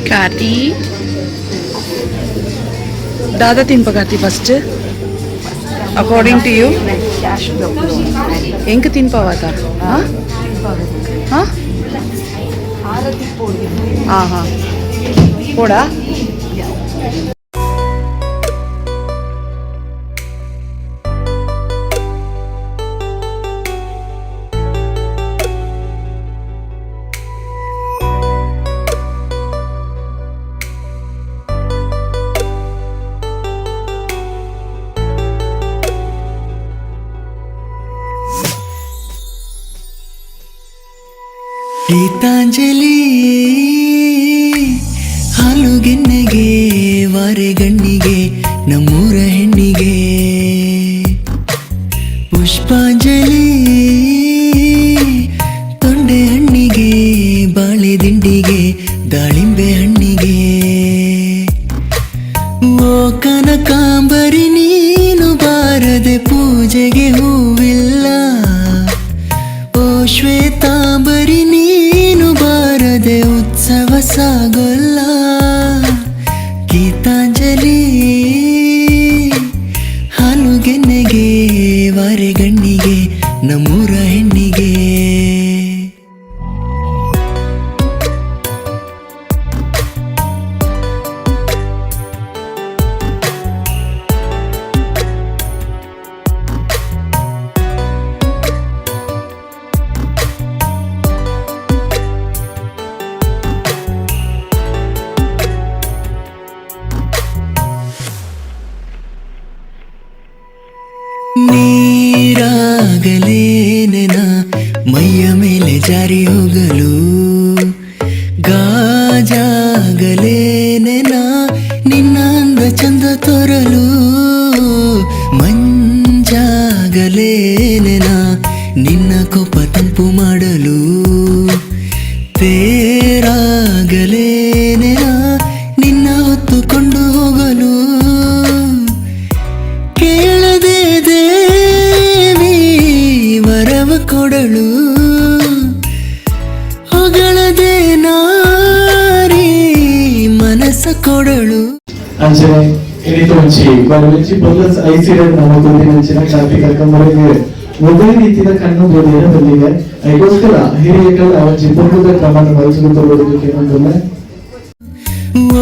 Karthi Dada ತಿನ್ಪ Karthi first according to you ಎಂಕ್ ತಿನ್ಪವಾತ ಹಾಂ ಹಾಂ ಹಾಂ ಹಾಂ ಪೋಡಾ. ಗೀತಾಂಜಲಿ ಹಾಲುಗೆನ್ನೆಗೆ ವಾರೆಗಣ್ಣಿಗೆ ನಮ್ಮೂರ ಹೆಣ್ಣಿಗೆ ಪುಷ್ಪಾಂಜಲಿ ತೊಂಡೆ ಹಣ್ಣಿಗೆ ಬಾಳೆ ದಿಂಡಿಗೆ ದಾಳಿಂಬೆ ಹಣ್ಣಿಗೆ. ಓ ಕನಕಾಂಬರಿ ನೀನು ಬಾರದೆ ಪೂಜೆಗೆ ಹೂವಿಲ್ಲ. ಓ ಶ್ವೇತಾಂಬರಿ ನೀನು ಬಾರದೆ ಉತ್ಸವ ಸಾಗೊಲ್ಲ. ಗೀತಾಂಜಲಿ ಹಾಲುಗೆನ್ನೆಗೆ ವಾರೆಗಣ್ಣಿಗೆ ನಮ್ಮೂರ ಹೆಣ್ಣಿಗೆ. ನೀರಾಗಲೇನೆನ ಮೈಯ ಮೇಲೆ ಜಾರಿ ಹೋಗಲು ಗಾಜಾಗಲೇನೆನ ನಿನ್ನ ಅಂದ ಚಂದ ತೋರಲು. ಕೊಡಳು, ಹೊಗಳದೆ ನಾರಿ ಮನಸ್ಸ ಕೊಡಳು. ಅಂಚನೆ ಎನಿತ ಒಂಜಿ ಬರವಂಜಿ ಬೊಲ್ಲ ಐಸಿರ ನಮ್ಮ ಗೊಂದಿನಂಚಿನ ಕಾಫಿ ಕರ್ಕೊಂಬರಿಗೆ ಒಬ್ಬೇ ರೀತಿಯ ಕಣ್ಣು ಬೋಧಿಯ ಬಂದಿದೆ. ಅದಕ್ಕೋಸ್ಕರ ಹಿರಿಯಕಲ್ ಒಂಜಿ ಪೊರ್ಲುದ ಕ್ರಮನ ಮಲ್ಸುದು ಬರೋದಕ್ಕೆ ಒಂದೊಂದು.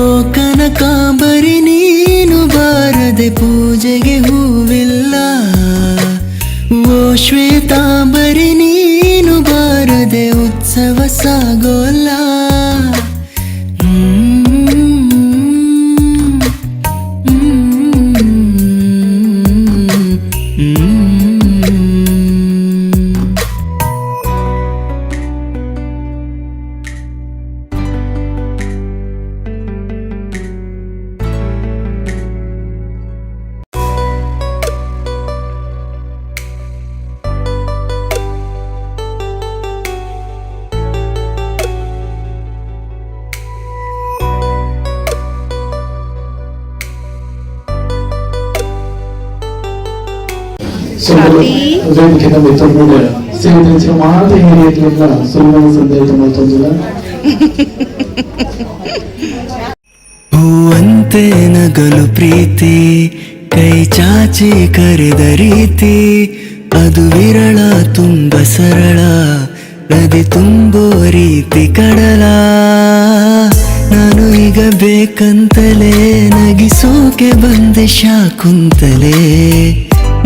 ಓ ಕನಕಾಂಬರಿ ನೀನು ಬಾರದೆ ಪೂಜೆಗೆ ಹೂವಿಲ್ಲ, ಓ ಶ್ವೇತಾಂಬರಿ ನೀನು ಬಾರದೆ ಉತ್ಸವ ಸಾಗೋಲ್ಲ. ಸೊ ವೇದಿಕೆದ ಮಿತ್ತೊಂದು ಸೇರಿದಂಚಿನ ಮಾತ ಹಿರಿಯಕ್ಲೆಗ್ಲ ಸುಲಭ ಸಂದೇಶ ಮಲ್ತೊಂದುಲ್ಲ. ಹೂವಂತೆ ನಗಲು ಪ್ರೀತಿ, ಕೈ ಚಾಚಿ ಕರೆದ ರೀತಿ, ಅದು ವಿರಳ ತುಂಬ ಸರಳ, ನದಿ ತುಂಬೋ ರೀತಿ ಕಡಲ. ನಾನು ಈಗ ಬೇಕಂತಲೇ ನಗಿಸೋಕೆ ಬಂದೆ ಶಾಕುಂತಲೇ,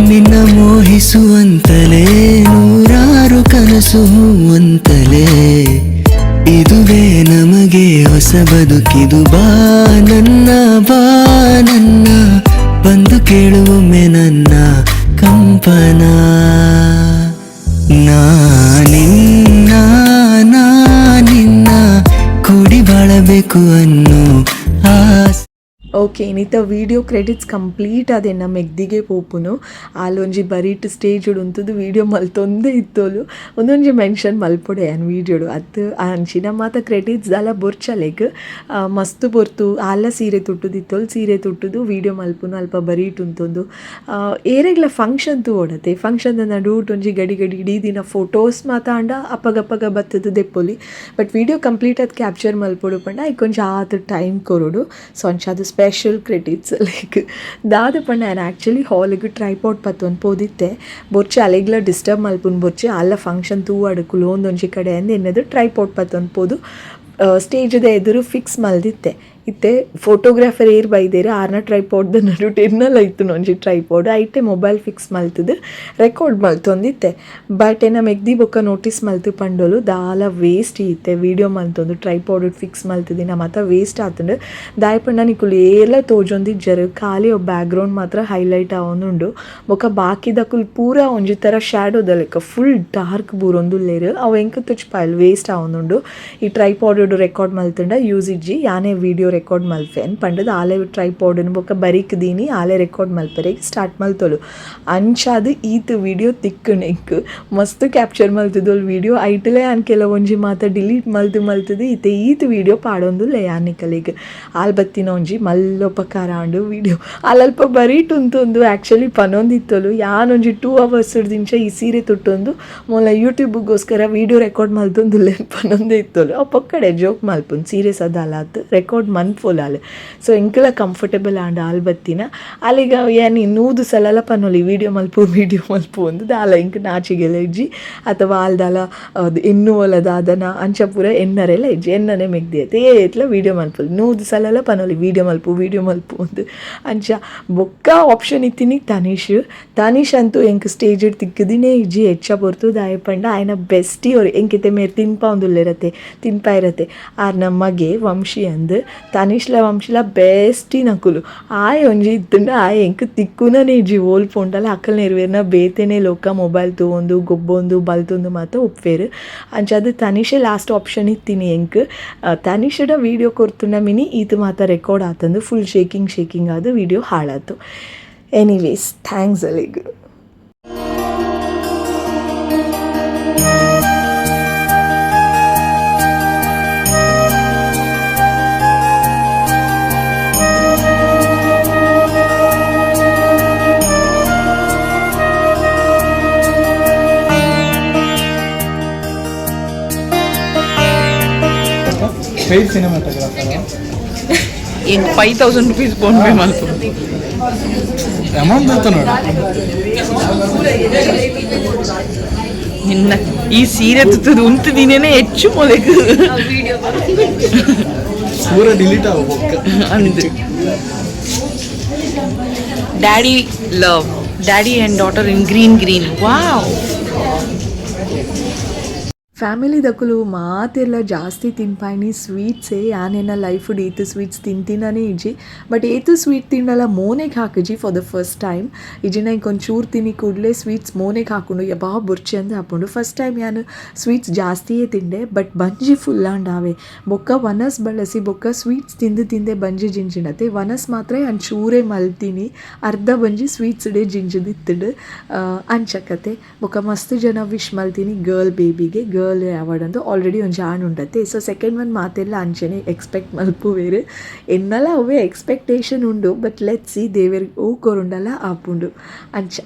ನಿನ್ನ ಮೋಹಿಸುವಂತಲೇ ನೂರಾರು ಕನಸು ಹೂವಂತಲೇ. ಇದುವೇ ನಮಗೆ ಹೊಸ ಬದುಕಿದು, ಬಾ ನನ್ನ ಬಾ ನನ್ನ, ಬಂದು ಕೇಳುವೊಮ್ಮೆ ನನ್ನ ಕಂಪನ. ನಾನಿನ್ನ ನಾನಿನ್ನ ಕೂಡಿ ಬಾಳಬೇಕು ಅನ್ನೋ ಆಸೆ. ಓಕೆ, ಇನಿತ video credits complete ಆದ್ ಮೆಗ್ದಿಗೆ ಪೋಪುನು. ಆಲೊಂಜಿ ಬರೀಟ್ ಸ್ಟೇಜ್ ಉಂತುದು ವೀಡಿಯೋ ಮಲ್ತೊಂದೇ ಇತ್ತೋಲು. ಒಂದೊಂಜಿ ಮೆನ್ಷನ್ ಮಲ್ಪೊಡೆ ಯಾನ್ ವೀಡಿಯೋಡು ಅತ್. ಅಂಚಿನ ಮಾತ ಕ್ರೆಡಿಟ್ಸ್ ದಾಲ ಬೊರ್ಚಲೆಗ್ ಮಸ್ತ್ ಪೊರ್ತು ಆಲ ಸೀರೆ ತುಟ್ಟುದಿತ್ತೋಲು. ಸೀರೆ ತುಟ್ಟುದು ವೀಡಿಯೋ ಮಲ್ಪುನು ಅಲ್ಪ ಬರೀಟ್ ಉಂತೊಂದು. ಏರೆಗ್ಲ ಫಂಕ್ಷನ್ ತೂವೊಡತೆ, ಫಂಕ್ಷನ್ ನಡುಟ್ ಒಂಜಿ ಗಡಿ ಗಡಿ ಇಡೀ ದಿನ ಫೋಟೋಸ್ ಮಾತ ಆಂಡ ಅಪ್ಪಗಪ್ಪಗ ಬತ್ತದು ದೆಪ್ಪೊಲಿ. But video complete ಆದ್ ಕ್ಯಾಪ್ಚರ್ ಮಲ್ಪೊಡು ಪಂಡ ಐಕ್ ಒಂಜಿ ಆತ್ ಟೈಮ್ ಕೊರೊಡು. ಸೊ ಅಂಚ ಅದು special credits. Like ದಾದ ಪಂಡ ಯಾನ್ ಆ್ಯಕ್ಚುಲಿ ಹಾಲಿಗೆ ಟ್ರೈಪಾಡ್ ಪತ್ತೊಂದು ಪೋದಿತ್ತೆ. ಬೊರ್ಚಿ ಅಲೆಗ್ಲ ಡಿಸ್ಟರ್ಬ್ ಮಲ್ಪುನು ಬೊರ್ಚಿ, ಅಲ್ಲ ಫಂಕ್ಷನ್ ತೂವಡ್ ಕುಲೋಂದು ಒಂಜಿ ಕಡೆ ಅಂದ್ ಎನ್ನದು ಟ್ರೈಪಾಡ್ ಪತ್ತೊಂದು ಪೋದು ಸ್ಟೇಜ್ದ ಎದುರು ಫಿಕ್ಸ್ ಮಲ್ದಿತ್ತೆ. ಇತ್ತೆ ಫೋಟೋಗ್ರಾಫರ್ ಏರ್ ಬೈದೆರ್, ಆರ್ನ ಟ್ರೈಪಾಡ್ದ ನಡುಟ್ ಎನ್ನಲ ಇತ್ತುಂಡು ಒಂಜಿ ಟ್ರೈಪಾಡ್. ಐಟೆ ಮೊಬೈಲ್ ಫಿಕ್ಸ್ ಮಲ್ತುದು ರೆಕಾರ್ಡ್ ಮಲ್ತೊಂದಿತ್ತೆ. ಬಟ್ ಎನ್ನ ಮೆಗ್ದಿ ಬೊಕ್ಕ ನೋಟಿಸ್ ಮಲ್ತು ಪಂಡೋಲು, ದಾಲ ವೇಸ್ಟ್ ಇತ್ತೆ ವೀಡಿಯೋ ಮಲ್ತೊಂದು ಟ್ರೈಪಾಡ್ ಫಿಕ್ಸ್ ಮಲ್ತುದಿನ ಮಾತ ವೇಸ್ಟ್ ಆತುಂಡು. ದಾಯೆ ಪಂಡ ನಿಕುಲು ಏರ್ಲ ತೋಜೊಂದಿಜ್ಜರ್, ಖಾಲಿ ಬ್ಯಾಕ್ಗ್ರೌಂಡ್ ಮಾತ್ರ ಹೈಲೈಟ್ ಆವೊಂದುಂಡು. ಬೊಕ್ಕ ಬಾಕಿದಕುಲು ಪೂರ ಒಂಜಿ ಥರ ಶ್ಯಾಡೋದ ಲೆಕ್ಕ ಫುಲ್ ಡಾರ್ಕ್ ಬೂರೊಂದುಲ್ಲೆರ್. ಅವು ಎಂಕ್ ತುಚ್ಪಾಯಲ್ ವೇಸ್ಟ್ ಆವೊಂದುಂಡು. ಈ ಟ್ರೈಪಾಡ್ ರೆಕಾರ್ಡ್ ಮಲ್ತುಂಡ ಯೂಸ್ ಇಜ್ಜಿ, ಯಾನೇ ವೀಡಿಯೋ ರೆಕಾರ್ಡ್ ಮಲ್ಪೆ ಪಂಡದ್ ಆಲೆ ಟ್ರೈಪಾಡ್ ಬೊಕ್ಕ ಬರಿಕ್ ದೀನಿ ಆಲೆ ರೆಕಾರ್ಡ್ ಮಲ್ಪೆರೆಗ್ ಸ್ಟಾರ್ಟ್ ಮಲ್ತೊಲು. ಅಂಚಾದ್ ಈತ್ ವೀಡಿಯೋ ತಿಕ್ಕುಂಡು ಎಂಕ್. ಮಸ್ತ್ ಕ್ಯಾಪ್ಚರ್ ಮಲ್ತುದೊಲು ವೀಡಿಯೋ. ಐಟ್ಲೆ ಯಾನ್ ಕೆಲವೊಂಜಿ ಮಾತ ಡಿಲೀಟ್ ಮಲ್ತು ಮಲ್ತುದು ಇತ್ತೆ ಈತ್ ವೀಡಿಯೋ ಪಾಡೊಂದುಲ್ಲೆ ಯಾನ್ ನಿಕಲೆಗ್. ಆಲ್ ಬತ್ತಿನ ಒಂಜಿ ಮಲ್ಲ ಉಪಕಾರ ಆಂಡ್. ವೀಡಿಯೋ ಅಲ್ಪ ಬರೀಟ್ ಉಂತೊಂದು ಆ್ಯಕ್ಚುಲಿ ಪನೊಂದಿತ್ತೊಲು, ಯಾನೊಂಜಿ 2 ಅವರ್ಸ್ ದಿಂಚ ಈ ಸೀರೆ ತುಟ್ಟೊಂದು ಮೂಲ ಯೂಟ್ಯೂಬ್ಗೋಸ್ಕರ ವೀಡಿಯೋ ರೆಕಾರ್ಡ್ ಮಲ್ತೊಂದುಲ್ಲೆ ಪನೊಂದೇ ಇತ್ತೊಲು. ಅವು ಪೊಕ್ಕಡೆ ಜೋಕ್ ಮಲ್ಪುನು, ಸೀರಿಯಸ್ ಅದಾಲಾತ್ ರೆಕಾರ್ಡ್ ಮನ್ಪೊಲು ಆಲ್. ಸೊ ಎಂಕಲ ಕಂಫರ್ಟೇಬಲ್ ಆಂಡ್ ಆಲ್ ಬತ್ತಿನ. ಅಲ್ಲಿಗ ಯಾನ್ 100 ಸಲಲ ಪನೊಲಿ ವೀಡಿಯೋ ಮಲ್ಪು ವೀಡಿಯೋ ಮಲ್ಪು ಅಂದ್. ದಾಲ ಎಂಕ್ ನಾಚಿಗೆಲ ಇಜ್ಜಿ ಅಥವಾ ಆಲ್ ದಾಲ ಎನ್ನುವಲ ದಾದನ ಅಂಚ ಪೂರ ಎನ್ನರೆಲ ಇಜ್ಜಿ. ಎನ್ನನೆ ಮೆಗ್ದಿ ಐತೆ ಏತ್ಲ ವೀಡಿಯೋ ಮಲ್ಪೊಲಿ, 100 ಸಲಲ ಪನೊಲಿ ವೀಡಿಯೋ ಮಲ್ಪು ವೀಡಿಯೋ ಮಲ್ಪು ಅಂದ್. ಅಂಚ ಬೊಕ್ಕ ಆಪ್ಷನ್ ಇತ್ತಿನಿ ತನಿಷ್. ತನಿಷ್ ಅಂತೂ ಎಂಕ್ ಸ್ಟೇಜ್ ತಿಕ್ಕುದಿನೇ ಇಜ್ಜಿ ಹೆಚ್ಚ ಪೊರ್ತು. ದಾಯೆ ಪಂಡ ಆಯ್ನ ಬೆಸ್ಟಿ ಅವ್ರು ಎಂಕಿತೆ ಮೇರ್ ತಿನ್ಪಾವೊಂದುಲ್ಲೆರತೆ ತಿನ್ಪಾಯಿರತೆ ಆರ್ನ ಮಗೆ ವಂಶಿ ಅಂದ್. ತನಿಷ್ಲ ವಂಶಿಲ ಬೆಸ್ಟಿ ನಕುಲು. ಆಯೆ ಒಂಜಿ ಇತ್ತುಂಡ ಆಯೆ ಎಂಕ್ ತಿಕ್ಕುನನೇ ಇಜ್ಜಿ. ಓಲ್ ಪೋಂಡಲ ಅಕಲ್ ನೆರವೇರ್ನ ಬೇತೆನೆ ಲೋಕ, ಮೊಬೈಲ್ ತೂವೊಂದು ಗೊಬ್ಬೊಂದು ಬಲ್ತೊಂದು ಮಾತ ಉಪ್ಪೇರು. ಅಂಚಾದ್ ತನಿಷೆ ಲಾಸ್ಟ್ ಆಪ್ಷನ್ ಇತ್ತಿನಿ ಎಂಕ್. ತನಿಷಡ ವೀಡಿಯೋ ಕೊರ್ತುಂಡ ಮಿನಿ ಈತ್ ಮಾತ ರೆಕಾರ್ಡ್ ಆತಂದು full shaking shaking ಆದ್ ವೀಡಿಯೋ ಹಾಳಾತು. ಎನಿವೇಸ್ thanks ಅಲೆಗ್. Straight cinematographer. ಎಂಕ್ ₹5000 ಫೋನ್ ಪೇ ಮಲ್ಪು. ಅಮೌಂಟ್ ಬರ್ತ ನೋಡು. ನಿನ್ನ ಈ ಸೀರೆ ತುತ್ತದು ಉಂತುದಿನೇನೆ ಹೆಚ್ಚು ಮೊಲೆಗ್. ಪೂರ ಡಿಲೀಟ್ ಆಗಬೇಕು. ಅಂದ್ daddy love, daddy and daughter in green green, wow. ಫ್ಯಾಮಿಲಿದಕುಲು ಮಾತೆಲ್ಲ ಜಾಸ್ತಿ ತಿನ್ಪಾಯಿನಿ ಸ್ವೀಟ್ಸೇ. ಯಾನೆನ್ನ ಲೈಫ್ ಈತ್ ಸ್ವೀಟ್ಸ್ ತಿಂತಿನೇ ಇಜ್ಜಿ. ಬಟ್ ಏತು ಸ್ವೀಟ್ ತಿಂಡಲ ಮೋನೆಗೆ ಹಾಕಿಜಿ ಫಾರ್ the first time. ಇಜಿನ ಒಂಚೂರು ತಿನ್ನಿ ಕೂಡಲೇ ಸ್ವೀಟ್ಸ್ ಮೋನೆಗೆ ಹಾಕೊಂಡು ಯಬಾ ಬುರ್ಚಿ ಅಂದ ಹಾಕೊಂಡು. ಫಸ್ಟ್ ಟೈಮ್ ಯಾನು ಸ್ವೀಟ್ಸ್ ಜಾಸ್ತಿಯೇ ತಿಂಡೆ. ಬಟ್ ಬಂಜಿ ಫುಲ್ ಆಂಡಾವೆ. ಬೊಕ್ಕ ವನಸ್ ಬಳಸಿ ಬೊಕ್ಕ ಸ್ವೀಟ್ಸ್ ತಿಂದು ತಿಂದೆ ಬಂಜಿ ಜಿಂಜಿನತೆ. ವನಸ್ ಮಾತ್ರ ಚೂರೇ ಮಲ್ತೀನಿ, ಅರ್ಧ ಬಂಜಿ ಸ್ವೀಟ್ಸ್ ಡೇ ಜಿಂಜಿದಿತ್ತುಡು. ಅಂಚಕತೆ ಬೊಕ್ಕ ಮಸ್ತ್ ಜನ ವಿಶ್ ಮಲ್ತೀನಿ ಗರ್ಲ್ ಬೇಬಿಗೆ. ಗರ್ಲ್ ಯಾವಡಂದು ಆಲ್ರೆಡಿ ಒಂಜಿ ಆಣ್ ಉಂಡತೆ. ಸೊ ಸೆಕೆಂಡ್ ಒನ್ ಮಾತೆಲ್ಲ ಅಂಚನೆ ಎಕ್ಸ್ಪೆಕ್ಟ್ ಮಲ್ಪುವೆರ್. ಎನ್ನಲ ಅವೇ ಎಕ್ಸ್ಪೆಕ್ಟೇಷನ್ ಉಂಡು. ಬಟ್ let see, ದೇವೆರ್ ಓ ಕೊರುಂಡಲ ಆಪುಂಡು ಅಂಚ.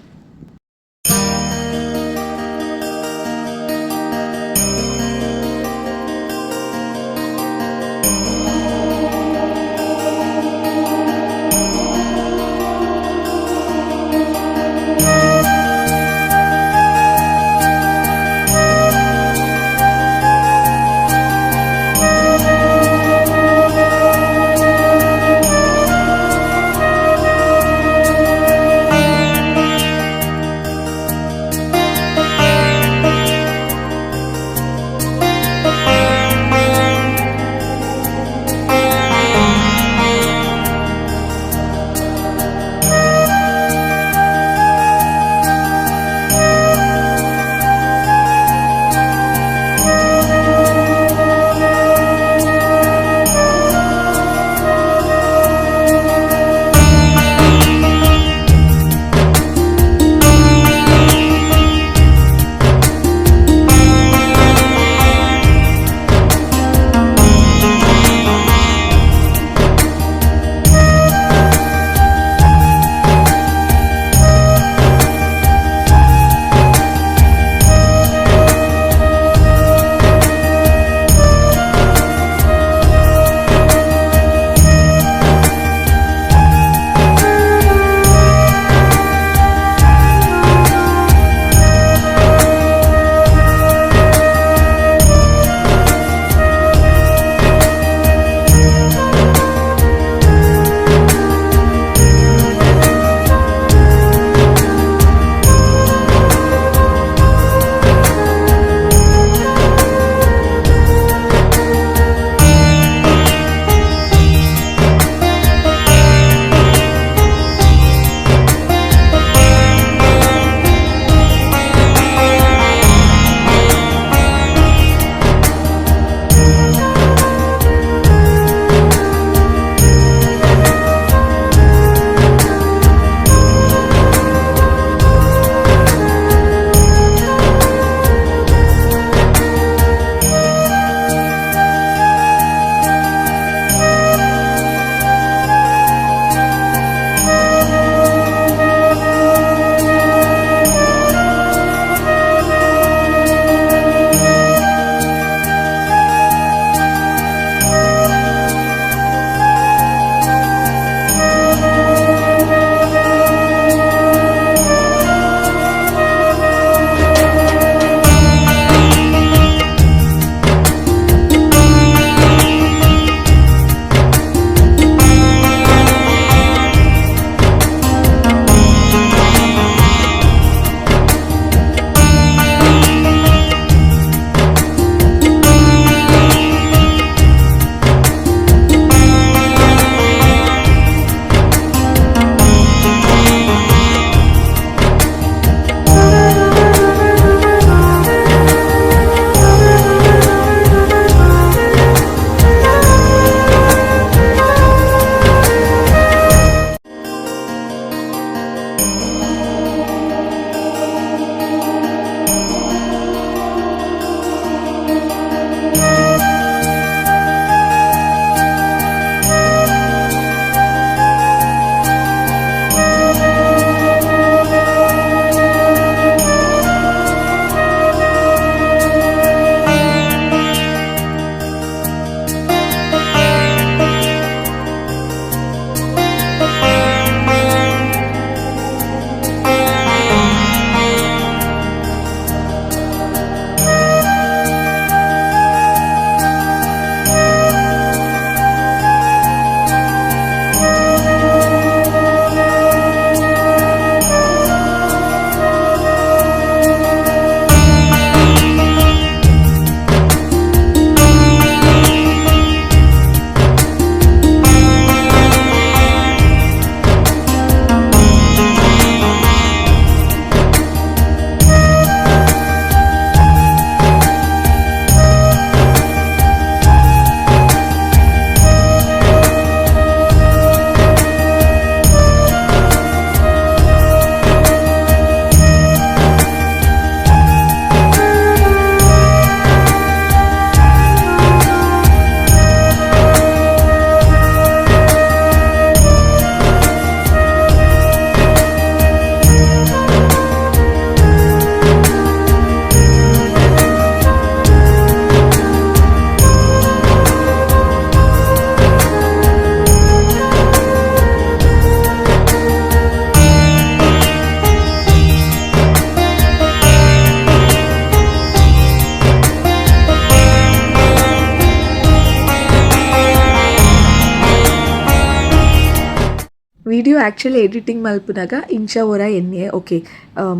ಆ್ಯಕ್ಚುಲಿ ಎಡಿಟಿಂಗ್ ಮಲ್ಪುನಾಗ ಇಂಚ ಒರ ಎನ್ನೆ ಓಕೆ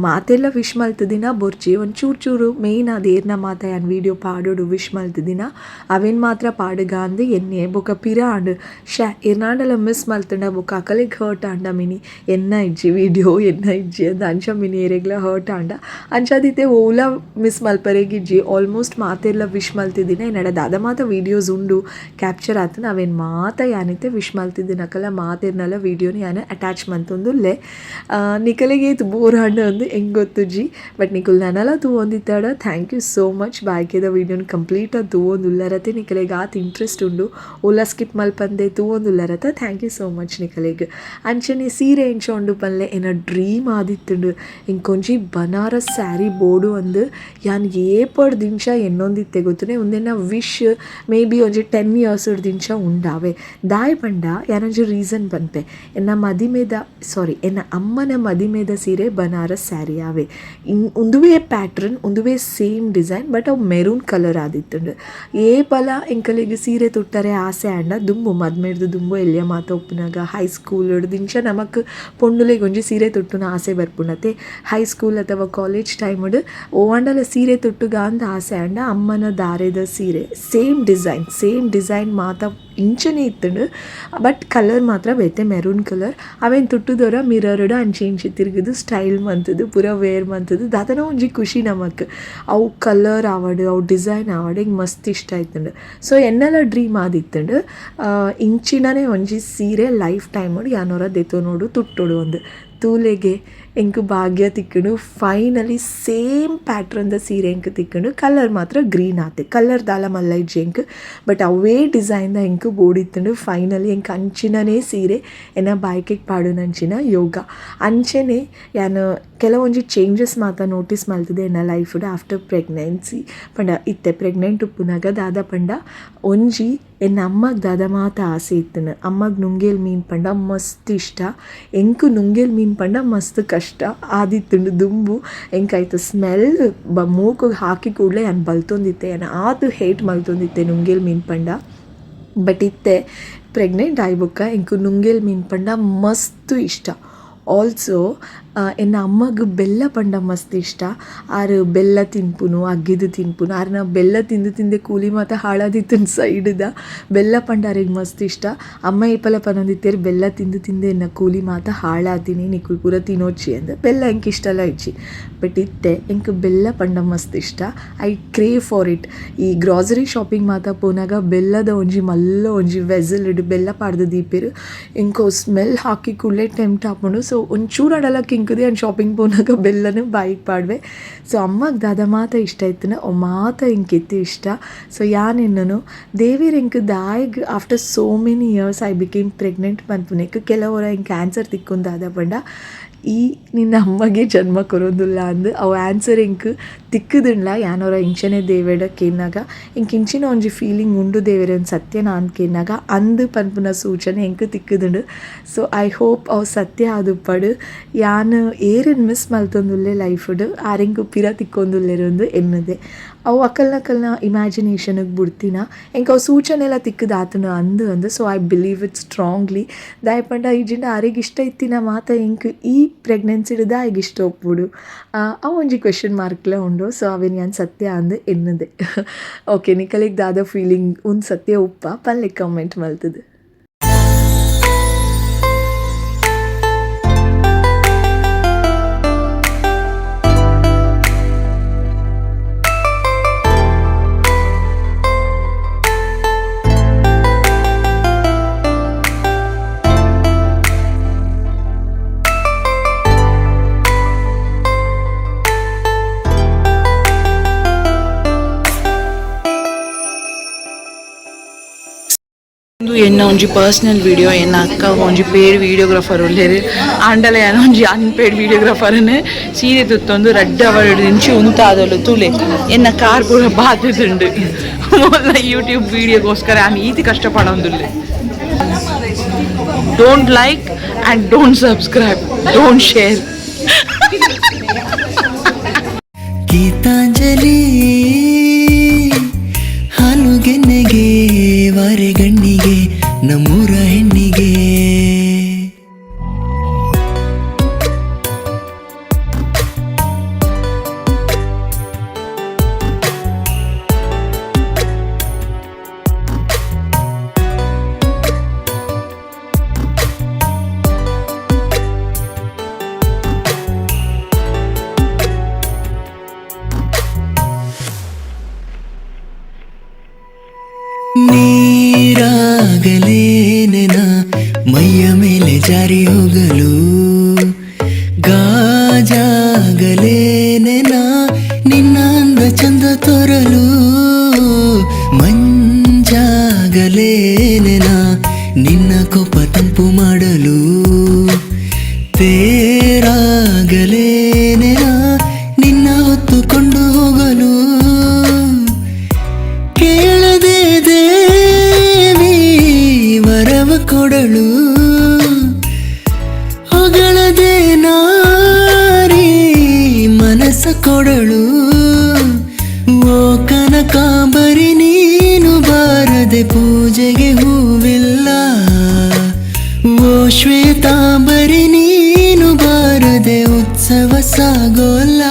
ಮಾತೆಲ್ಲ ವಿಶ್ ಮಲ್ತದಿನ ಬೊರ್ಚಿ ಒಂಚೂರು ಚೂರು ಮೇಯ್ನ್ ಅದು ಏರ್ನ ಮಾತ ಯಾನ್ ವೀಡಿಯೋ ಪಾಡೋಡು ವಿಶ್ ಮಲ್ತದಿನ ಅವೇನು ಮಾತ್ರ ಪಾಡುಗ ಅಂದ್ ಎನ್ನೆ ಬೊಕ ಪಿರ ಆಂಡ್ ಶ್ಯಾ ಏರ್ನಾಂಡಲ ಮಿಸ್ ಮಲ್ತಂಡ ಬೊಕ ಅಕಲೆಗ್ ಹರ್ಟ್ ಆಂಡ ಮಿನಿ ಎನ್ನ ಇಜ್ಜಿ ವೀಡಿಯೋ ಎನ್ನ ಇಜ್ಜಿ ಅಂದ್ ಅಂಚ ಮಿನಿ ಏರೆಗ್ಲ ಹರ್ಟ್ ಆಂಡ ಅಂಚಾದಿತ್ತೆ ಓಲ ಮಿಸ್ ಮಲ್ಪರೆಗಿಜ್ಜಿ ಆಲ್ಮೋಸ್ಟ್ ಮಾತೆಲ್ಲ ವಿಶ್ ಮಲ್ತಿದ್ದಿನ ಎನ್ನಡ ದಾದ ಮಾತ ವೀಡಿಯೋಸ್ ಉಂಡು ಕ್ಯಾಪ್ಚರ್ ಆತನ ಅವೇನು ಮಾತ ಯಾನಿತ್ತೆ ವಿಶ್ ಮಲ್ತಿದ್ದಿನಕಲ ಮಾತೆರ್ನಲ ವೀಡಿಯೋನ ಯಾನ್ ಅಟ್ಯಾಚ್ ಮಂತೊಂದುಲ್ಲೆ. ನಿಕಲೆಗೆ ಏತ್ ಬೋರ್ ಆಂಡ ಅಂದ್ ಎಂಕ್ ಗೊತ್ತುಜ್ಜಿ ಬಟ್ ನಿಕುಲು ನನಲ ತೂವೊಂದಿತ್ತಡ thank you so much ಬಾಯ್ಕೆದ ವೀಡಿಯೋನ ಕಂಪ್ಲೀಟ್ ಆದ್ ತೂವೊಂದುಲ್ಲರತೆ ನಿಕಲೆಗ್ ಆತ್ ಇಂಟ್ರೆಸ್ಟ್ ಉಂಡು ಓಲ ಸ್ಕಿಪ್ ಮಲ್ಪಂದೆ ತೂವೊಂದುಲ್ಲರತ thank you so much ನಿಕಲೆಗ್. ಅಂಚನೆ ಸೀರೆ ಎಂಚ ಉಂಡು ಪನ್ಲೆ ಎನ್ನ ಡ್ರೀಮ್ ಆದಿತ್ತುಂಡು ಎಂಕೊಂಜಿ ಬನಾರಸ್ ಸ್ಯಾರಿ ಬೋಡು ಅಂದ್ ಯಾನ್ ಏಪಡ್ ದಿಂಚ ಎನ್ನೊಂದಿತ್ತೆ ಗೊತ್ತುನೆ ಉಂದೆನ್ನ ವಿಶ್ ಮೇ ಬಿ ಒಂಜಿ 10 ಇಯರ್ಸ್ ದಿಂಚ ಉಂಡಾವೆ ದಾಯೆ ಪಂಡ ಯಾನೊಂಜಿ ರೀಸನ್ ಪನ್ಪೆ ಎನ್ನ ಮದಿಮೆದ ಸಾರಿ ಎನ್ನ ಅಮ್ಮನ ಮದಿಮೆದ ಸೀರೆ ಬನಾರಸ್ ಸ್ಯಾರಿ ಆವೆ ಉಂದುವೇ ಪ್ಯಾಟ್ರನ್ ಉಂದುವೇ ಸೇಮ್ ಡಿಸೈನ್ ಬಟ್ ಅವು ಮೆರೂನ್ ಕಲರ್ ಆದಿತ್ತುಂಡು ಏಪಲ ಎಂಕಲೆಗ್ ಸೀರೆ ತುಟ್ಟರೆ ಆಸೆ ಆಂಡ ದುಂಬು ಮದ್ಮೆಡ್ದು ದುಂಬು ಎಲ್ಯ ಮಾತ ಉಪ್ಪುನಗ ಹೈ ಸ್ಕೂಲ್ ದಿಂಚ ನಮಕ್ ಪೊಣ್ಣುಲೆಗ್ ಒಂಜಿ ಸೀರೆ ತುಟ್ಟುನ ಆಸೆ ಬರ್ಪುಂಡತೆ ಹೈ ಸ್ಕೂಲ್ ಅಥವಾ ಕಾಲೇಜ್ ಟೈಮ್ಡ್ ಓವಾಂಡಲ ಸೀರೆ ತುಟ್ಟುಗ ಅಂದ್ ಆಸೆ ಆಂಡ ಅಮ್ಮನ ದಾರೆದ ಸೀರೆ ಸೇಮ್ ಡಿಸೈನ್ ಸೇಮ್ ಡಿಸೈನ್ ಮಾತ ಇಂಚನೆ ಇತ್ತುಂಡು ಬಟ್ ಕಲರ್ ಮಾತ್ರ ಬೇತೆ ಮೆರೂನ್ ಕಲರ್ ಅವೇನು ತುಟ್ಟುದೊರ ಮಿರರ್ಡ್ ಅಂಚೆ ಇಂಚೆ ತಿರುಗುದು ಸ್ಟೈಲ್ ಮಂತುದು ಪೂರ ವೇರ್ ಮಂತುದು ದಾದನ ಒಂಜಿ ಖುಷಿ ನಮಕ್ ಅವು ಕಲರ್ ಆವಡ್ ಅವು ಡಿಸೈನ್ ಆವಡ್ ಎಂಕ್ ಮಸ್ತ್ ಇಷ್ಟ ಆಯ್ತುಂಡು. ಸೊ ಎನ್ನಲ ಡ್ರೀಮ್ ಆದಿತ್ತುಂಡು ಇಂಚಿನನೇ ಒಂಜಿ ಸೀರೆ ಲೈಫ್ ಟೈಮ್ ಯಾನೊರ ದೆತೊನೊಡು ತುಟ್ಟೊಡು ಅಂದ್ ತೂಲೆಗೆ ಎಂಕ್ ಭಾಗ್ಯ ತಿಕ್ಕುಂಡು ಫೈನಲಿ ಸೇಮ್ ಪ್ಯಾಟ್ರನ್ ದ ಸೀರೆ ಎಂಕ್ ತಿಕ್ಕುಂಡು ಕಲರ್ ಮಾತ್ರ ಗ್ರೀನ್ ಆತೆ ಕಲರ್ ದಾಲ ಮಲ್ಲ ಇಜ್ಜಿ ಎಂಕ್ ಬಟ್ ಅವೇ ಡಿಸೈನ್ ದ ಎಂಕ್ ಬೋಡಿತ್ತುಂಡು ಫೈನಲಿ ಎಂಕ್ ಅಂಚಿನನೇ ಸೀರೆ ಎನ್ನ ಬಾಯ್ಕೆಗ್ ಪಾಡುನಂಚಿನ ಯೋಗ. ಅಂಚನೆ ಯಾನ್ ಕೆಲವೊಂಜಿ ಚೇಂಜಸ್ ಮಾತ ನೋಟಿಸ್ ಮಲ್ತುದೆ ಎನ್ನ ಲೈಫ್ಡ್ ಆಫ್ಟರ್ ಪ್ರೆಗ್ನೆನ್ಸಿ ಪಂಡ ಇತ್ತೆ ಪ್ರೆಗ್ನೆಂಟ್ ಉಪ್ಪುನಗ ದಾದ ಪಂಡ ಒಂಜಿ ಎನ್ನ ಅಮ್ಮಗ್ ದಾದ ಮಾತ ಆಸೆ ಇತ್ತುಂಡು ಅಮ್ಮಗ್ ನುಂಗೇಲ್ ಮೀನ್ ಪಂಡ ಮಸ್ತ್ ಇಷ್ಟ ಎಂಕ್ ನುಂಗೇಲ್ ಮೀನ್ ಪಂಡ ಮಸ್ತ್ ಕಷ್ಟ ಆದಿತ್ತುಂಡು ದುಂಬು ಎಂಕ್ ಐತ ಸ್ಮೆಲ್ ಮೂಕುಗ್ ಹಾಕಿ ಕೂಡ್ಲೆ ಯಾನ್ ಬಲ್ತೊಂದಿತ್ತೆ ಯಾನ್ ಆತ್ ಹೇಟ್ ಮಲ್ತೊಂದಿತ್ತೆ ನುಂಗೇಲ್ ಮೀನ್ ಪಂಡ ಬಟ್ ಇತ್ತೆ ಪ್ರೆಗ್ನೆಂಟ್ ಆಯಿ ಬೊಕ್ಕ ಎಂಕ್ ನುಂಗೇಲ್ ಮೀನ್ ಪಂಡ ಮಸ್ತ್ ಇಷ್ಟ. ಆಲ್ಸೋ ಎನ್ನ ಅಮ್ಮಗ್ ಬೆಲ್ಲ ಪಂಡ ಮಸ್ತ್ ಇಷ್ಟ ಆರ್ ಬೆಲ್ಲ ತಿನ್ಪುನು ಅಗ್ಗಿದ್ ತಿನ್ಪುನು ಆರ್ನ ಬೆಲ್ಲ ತಿಂದು ತಿಂದೆ ಕೂಲಿ ಮಾತ ಹಾಳಾದಿತ್ತುಂಡು ಸೈಡ್ದ ಬೆಲ್ಲ ಪಂಡ ಅರೆಗ್ ಮಸ್ತ್ ಇಷ್ಟ ಅಮ್ಮ ಏಪಲ ಪನೊಂದಿತ್ತೆರ್ ಬೆಲ್ಲ ತಿಂದು ತಿಂದೆ ಎನ್ನ ಕೂಲಿ ಮಾತ ಹಾಳಾತಿನಿ ನಿಕುಲು ಪೂರ ತಿನೊಚ್ಚಿ ಅಂದ್ ಬೆಲ್ಲ ಎಂಕ್ ಇಷ್ಟಲ ಇಜ್ಜಿ ಬಟ್ ಇತ್ತೆ ಎಂಕ್ ಬೆಲ್ಲ ಪಂಡ ಮಸ್ತ್ ಇಷ್ಟ I crave for it ಈ ಗ್ರಾಸರಿ ಶಾಪಿಂಗ್ ಮಾತ ಪೋನಾಗ ಬೆಲ್ಲದ ಒಂಜಿ ಮಲ್ಲ ಒಂಜಿ ವೆಸಲ್ ಡ್ ಬೆಲ್ಲ ಪಾಡ್ದ್ ದೀಪೆರ್ ಎಂಕ್ ಅವು ಸ್ಮೆಲ್ ಹಾಕಿ ಕೂಡ್ಲೆ ಟೆಂಪ್ಟ್ ಆಪುಂಡು ಸೊ ಒಂಚೂರು ಆಂಡಲ ಕಿಂಕುದು ಯಾನ್ ಶಾಪಿಂಗ್ ಪೋನಾಗ ಬೆಲ್ಲನು ಬಾಯಿಗ್ ಪಾಡ್ವೆ. ಸೊ ಅಮ್ಮಗ್ ದಾದ ಮಾತ ಇಷ್ಟ ಇತ್ತುಂಡ ಅವು ಮಾತ ಎಂಕ್ ಇತ್ತೆ ಇಷ್ಟ. ಸೊ ಯಾನ್ ಎನ್ನುನು ದೇವೆರ್ ಎಂಕ್ ದಾಯೆಗ್ after so many years I became pregnant ಪನ್ಪುನೆಕ್ ಕೆಲವೊರ ಎಂಕ್ ಆನ್ಸರ್ ತಿಕ್ಕುಂಡು ದಾದ ಪಂಡ ಈ ನಿನ್ನ ಅಮ್ಮಗೆ ಜನ್ಮ ಕೊರೊಂದುಲ್ಲ ಅಂದ್ ಅವು ಆನ್ಸರ್ ಎಂಕ್ ತಿಕ್ಕುದುಂಡ್ಲ ಯಾನೊರ ಇಂಚನೆ ದೇವೆಡ ಕೇನ್ನಗ ಎಂಕ್ ಇಂಚಿನ ಒಂಜಿ ಫೀಲಿಂಗ್ ಉಂಡು ದೇವೆರೆ ಉಂದು ಸತ್ಯನ ಅಂದ್ ಕೇನ್ನಗ ಅಂದ್ ಪನ್ಪುನ ಸೂಚನೆ ಎಂಕ್ ತಿಕ್ಕುದುಂಡು. ಸೊ I hope ಅವು ಸತ್ಯ ಆದುಪ್ಪಡ್ ಯಾನ್ ಏರೆನ್ ಮಿಸ್ ಮಲ್ತೊಂದುಲ್ಲೆ ಲೈಫ್ಡ್ ಆರ್ ಎಂಕ್ ಪಿರ ತಿಕ್ಕೊಂದುಲ್ಲೆರ್ ಅಂದ್ ಎನ್ನುದೆ ಅವು ಅಕಲ್ನಕಲ್ನ ಇಮ್ಯಾಜಿನೇಷನ್ಗ್ ಬುಡ್ತಿನ ಎಂಕ್ ಅವು ಸೂಚನೆಲ ತಿಕ್ಕುದಾತುಂಡು ಅಂದ್ ಅಂದ್ so I believe it strongly ದಾಯೆ ಪಂಡ ಇಜ್ಜಿಂಡ ಆರೆಗ್ ಇಷ್ಟ ಇತ್ತಿನ ಮಾತ ಎಂಕ್ ಈ ಪ್ರೆಗ್ನೆನ್ಸಿಡ್ ದಾಯೆಗ್ ಇಷ್ಟ ಉಪ್ಪೊಡು ಅವು ಒಂಜಿ ಕ್ವೆಶನ್ ಮಾರ್ಕ್ಲ ಉಂಡು. ಸೊ ಅವೆನ್ ಯಾನ್ ಸತ್ಯ ಅಂದ್ ಎನ್ನುದೆ. ಓಕೆ ನಿಕಲೆಗ್ ದಾದ ಫೀಲಿಂಗ್ ಉಂದು ಸತ್ಯ ಉಪ್ಪ ಪನ್ಲೆ ಕಮೆಂಟ್ ಮಲ್ತುದು. ಉಂದು ಎನ್ನ ಒಂಜಿ ಪರ್ಸನಲ್ ವಿಡಿಯೋ ಎನ್ನ ಅಕ್ಕ ಒಂಜಿ ಪೇಡ್ ವಿಡಿಯೋಗ್ರಾಫರ್ ಉಲ್ಲೆರ್ ಆಂಡಲ ಯಾನ್ ಒಂಜಿ ಅನ್ಪೇಡ್ ವಿಡಿಯೋಗ್ರಾಫರ್ನ್ ಸೀರೆ ತುತ್ತೊಂದು ರಡ್ಡ್ ಅವರ್ ದಿಂಚಿ ಉಂತಾದೊಲು ತೂಲೆ ಎನ್ನ ಕಾರ್ ಪೂರ ಬಾತುದುಂಡು ಮೊಲ್ಲ ಯೂಟ್ಯೂಬ್ ವಿಡಿಯೋಗೋಸ್ಕರ ಯಾನ್ ಈತ್ ಕಷ್ಟ ಪಡೊಂದುಲ್ಲೆ. Don't like and don't subscribe, don't share. Geetanjali ಹಾಲು ಗೆನ್ನೆಗೆ ವಾರೆಗಣ್ಣಿಗೆ ನಮ್ಮೂರ ಹೆಣ್ಣಿಗೆ. ಮಂಚಾಗಲೇನೆನ ಮೈಯ ಮೇಲೆ ಜಾರಿ ಹೋಗಲು, ಗಾಜಾಗಲೇನೆನ ನಿನ್ನ ಅಂದ ಚಂದ ತೋರಲು, ಮಂಜಾಗಲೇನೆನ ನಿನ್ನ ಕೋಪ ತಂಪು ಮಾಡಲು, ತೇರಾಗಲೇನೆನ ನಿನ್ನ ಹೊತ್ತುಕೊಂಡು ಹೋಗಲು, ಕೇಳದೆ ದೇವಿ ವರವ ಕೊಡಳು, ಹೊಗಳದೆ ನಾರಿ ಮನಸ್ಸ ಕೊಡಳು, ಓ ಕನಕಾಂಬರಿ ನೀನು ಬಾರದೆ ಪೂಜೆಗೆ ಹೂವಿಲ್ಲ, ಓ ಶ್ವೇತಾಂಬರಿ ನೀನು ಬಾರದೆ ಉತ್ಸವ ಸಾಗೋಲ್ಲ.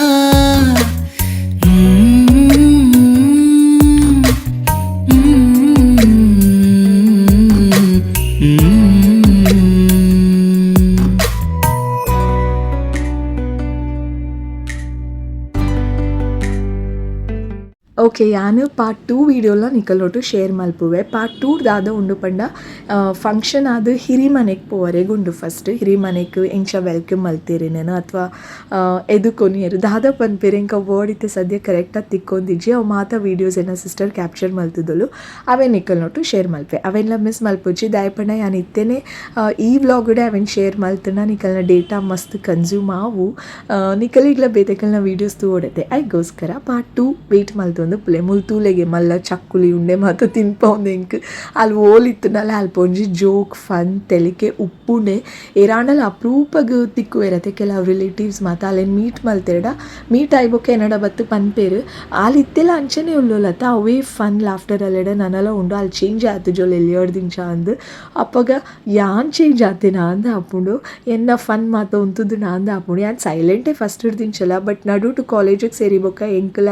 ಓಕೆ, ಯಾನ್ ಪಾರ್ಟ್ 2 ವೀಡಿಯೋಲ ನಿಕಲೊಟ್ಟು ಶೇರ್ ಮಲ್ಪುವೆ. ಪಾರ್ಟ್ 2 ದಾದ ಉಂಡು ಪಂಡ ಫಂಕ್ಷನ್ ಆದ್ ಹಿರಿಮನೆಗ್ ಪೋವರೆಗ್ ಉಂಡು. ಫಸ್ಟ್ ಹಿರಿಮನೆಗ್ ಎಂಚ welcome ಮಲ್ತೆರ್ ಅಥವಾ ಎದುಕೊನಿಯೆರ್ ದಾದ ಪನ್ಪೆರ್ ಎಂಕ ವರ್ಡ್ ಇತ್ತೆ ಸದ್ಯ ಕರೆಕ್ಟ್ ಆದ್ ತಿಕ್ಕೊಂದಿಜ್ಜಿ. ಅವು ಮಾತ ವೀಡಿಯೋಸ್ ಎನ್ನ ಸಿಸ್ಟರ್ ಕ್ಯಾಪ್ಚರ್ ಮಲ್ತುದೊಲು, ಅವೆನ್ ನಿಕಲ್ನೊಟ್ಟು ಶೇರ್ ಮಲ್ಪೆ. ಅವೆನ್ಲ ಮಿಸ್ ಮಲ್ಪೊಚ್ಚಿ. ದಾಯೆ ಪಂಡ ಯಾನ್ ಇತ್ತೆನೆ ಈ ವ್ಲಾಗುಡೆ ಅವೆನ್ ಶೇರ್ ಮಲ್ತುಂಡ ನಿಕಲ್ನ ಡೇಟಾ ಮಸ್ತ್ ಕನ್ಸ್ಯೂಮ್ ಆವು, ನಿಕಲಿಗ್ಲ ಬೇತೆಕಲ್ನ ವೀಡಿಯೋಸ್ ತೂವೊಡತೆ. ಐಗೋಸ್ಕರ ಪಾರ್ಟ್ 2 ವೇಟ್ ಮಲ್ತೊಂದು ಪುಲೆ. ಮುಲ್ ತೂಲೆಗೆ ಮಲ್ಲ ಚಕ್ಕುಲಿ ಉಂಡೆ ಮಾತ ತಿನ್ಪೌಂದು ಎಂಕ್ ಅಲ್ ಓಲಿತ್ತುಂಡಲ ಅಲ್ಪ ಒಂಜಿ ಜೋಕ್ ಫನ್ ತೆಲಿಕೆ ಉಪ್ಪುಂಡೆ. ಏರಾಂಡಲ ಅಪ್ರೂಪಗ್ ತಿಕ್ಕುವೆರತೆ ಕೆಲವು ರಿಲೇಟಿವ್ಸ್ ಮಾತ, ಅಲೆನ್ ಮೀಟ್ ಮಲ್ತೆರ್ಡ ಮೀಟ್ ಆಯಿ ಬೊಕ್ಕ ಎನ್ನಡ ಬತ್ತು ಪನ್ಪೆರ್ ಆಲ್ ಇತ್ತೆಲ ಅಂಚನೆ ಉಲ್ಲೊಲತ, ಅವೇ ಫನ್ ಲಾಫ್ಟರ್ ಅಲೆಡ ನನಲ ಉಂಡು, ಆಲ್ ಚೇಂಜ್ ಆತುಜೊಲು ಎಲ್ಯರ್ದಿಂಚ ಅಂದ್. ಅಪಗ ಯಾನ್ ಚೇಂಜ್ ಆತೆನಾ ಅಂದ್ ಆಪುಂಡು, ಎನ್ನ ಫನ್ ಮಾತ ಉಂತುದುನಾ ಅಂದ್ ಆಪುಂಡು. ಯಾನ್ ಸೈಲೆಂಟೇ ಫಸ್ಟ್ ದಿಂಚಲ, ಬಟ್ ನಡುಟು ಕಾಲೇಜಿಗೆ ಸೇರಿ ಬೊಕ್ಕ ಎಂಕಲ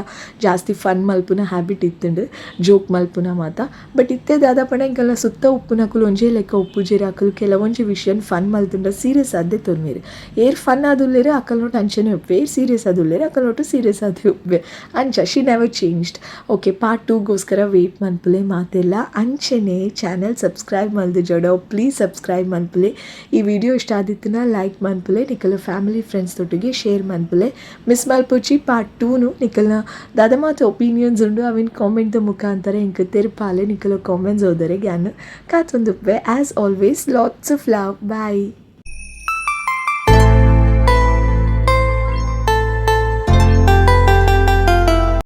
ಜಾಸ್ತಿ ಫನ್ ಮಲ್ಪುನ ಹ್ಯಾಬಿಟ್ ಇತ್ತುಂಡು, ಜೋಕ್ ಮಲ್ಪುನ ಮಾತ. ಬಟ್ ಇತ್ತೆ ದಾದ ಪಂಡ ಎಂಕಲ್ನ ಸುತ್ತ ಉಪ್ಪುನಕುಲು ಒಂಜೇ ಲೆಕ್ಕ ಉಪ್ಪುಜೆರ್. ಅಕುಲು ಕೆಲವೊಂಜಿ ವಿಷಯನ್ ಫನ್ ಮಲ್ತುಂಡ ಸೀರಿಯಸ್ ಆದೇ ತೊನ್ವೆರ್. ಏರ್ ಫನ್ ಆದುಲ್ಲೆರ್ ಅಕಲ್ನೊಟ್ಟು ಅಂಚನೆ ಉಪ್ಪೆ, ಏರ್ ಸೀರಿಯಸ್ ಆದುಲ್ಲೆರ್ ಅಕಲ್ನೊಟ್ಟು ಸೀರಿಯಸ್ ಆದೇ ಉಪ್ಪೆ. ಅಂಚ she never changed. Okay, part 2ಗೋಸ್ಕರ wait ಮನ್ಪುಲೆ ಮಾತೆಲ್ಲ. ಅಂಚನೆ ಚಾನಲ್ ಸಬ್ಸ್ಕ್ರೈಬ್ ಮಲ್ದಿಜಡ ಪ್ಲೀಸ್ ಸಬ್ಸ್ಕ್ರೈಬ್ ಮನ್ಪುಲೆ. ಈ ವಿಡಿಯೋ ಇಷ್ಟ ಆದಿತ್ತುನ ಲೈಕ್ ಮನ್ಪುಲೆ, ನಿಕಲ ಫ್ಯಾಮಿಲಿ ಫ್ರೆಂಡ್ಸ್ ದೊಟ್ಟಿಗೆ ಶೇರ್ ಮನ್ಪುಲೆ. ಮಿಸ್ ಮಲ್ಪೊಚ್ಚಿ ಪಾರ್ಟ್ 2ನು. ನಿಕಲ್ನ ದಾದ ಮಾತ ಒಪಿನಿಯನ್ಸ್ ಉಂಡು ಅವಿನ ಕಾಮೆಂಟ್ ದ ಮುಖಾಂತರ ಎಂಕ್ ತೆರಿಪಾಲೆ. ನಿಕಲ ಕಾಮೆಂಟ್ಸ್ ಓದರೆ ಯಾನ್ ಕಾತೊಂದುಪ್ಪೆ. As always, lots of love, bye.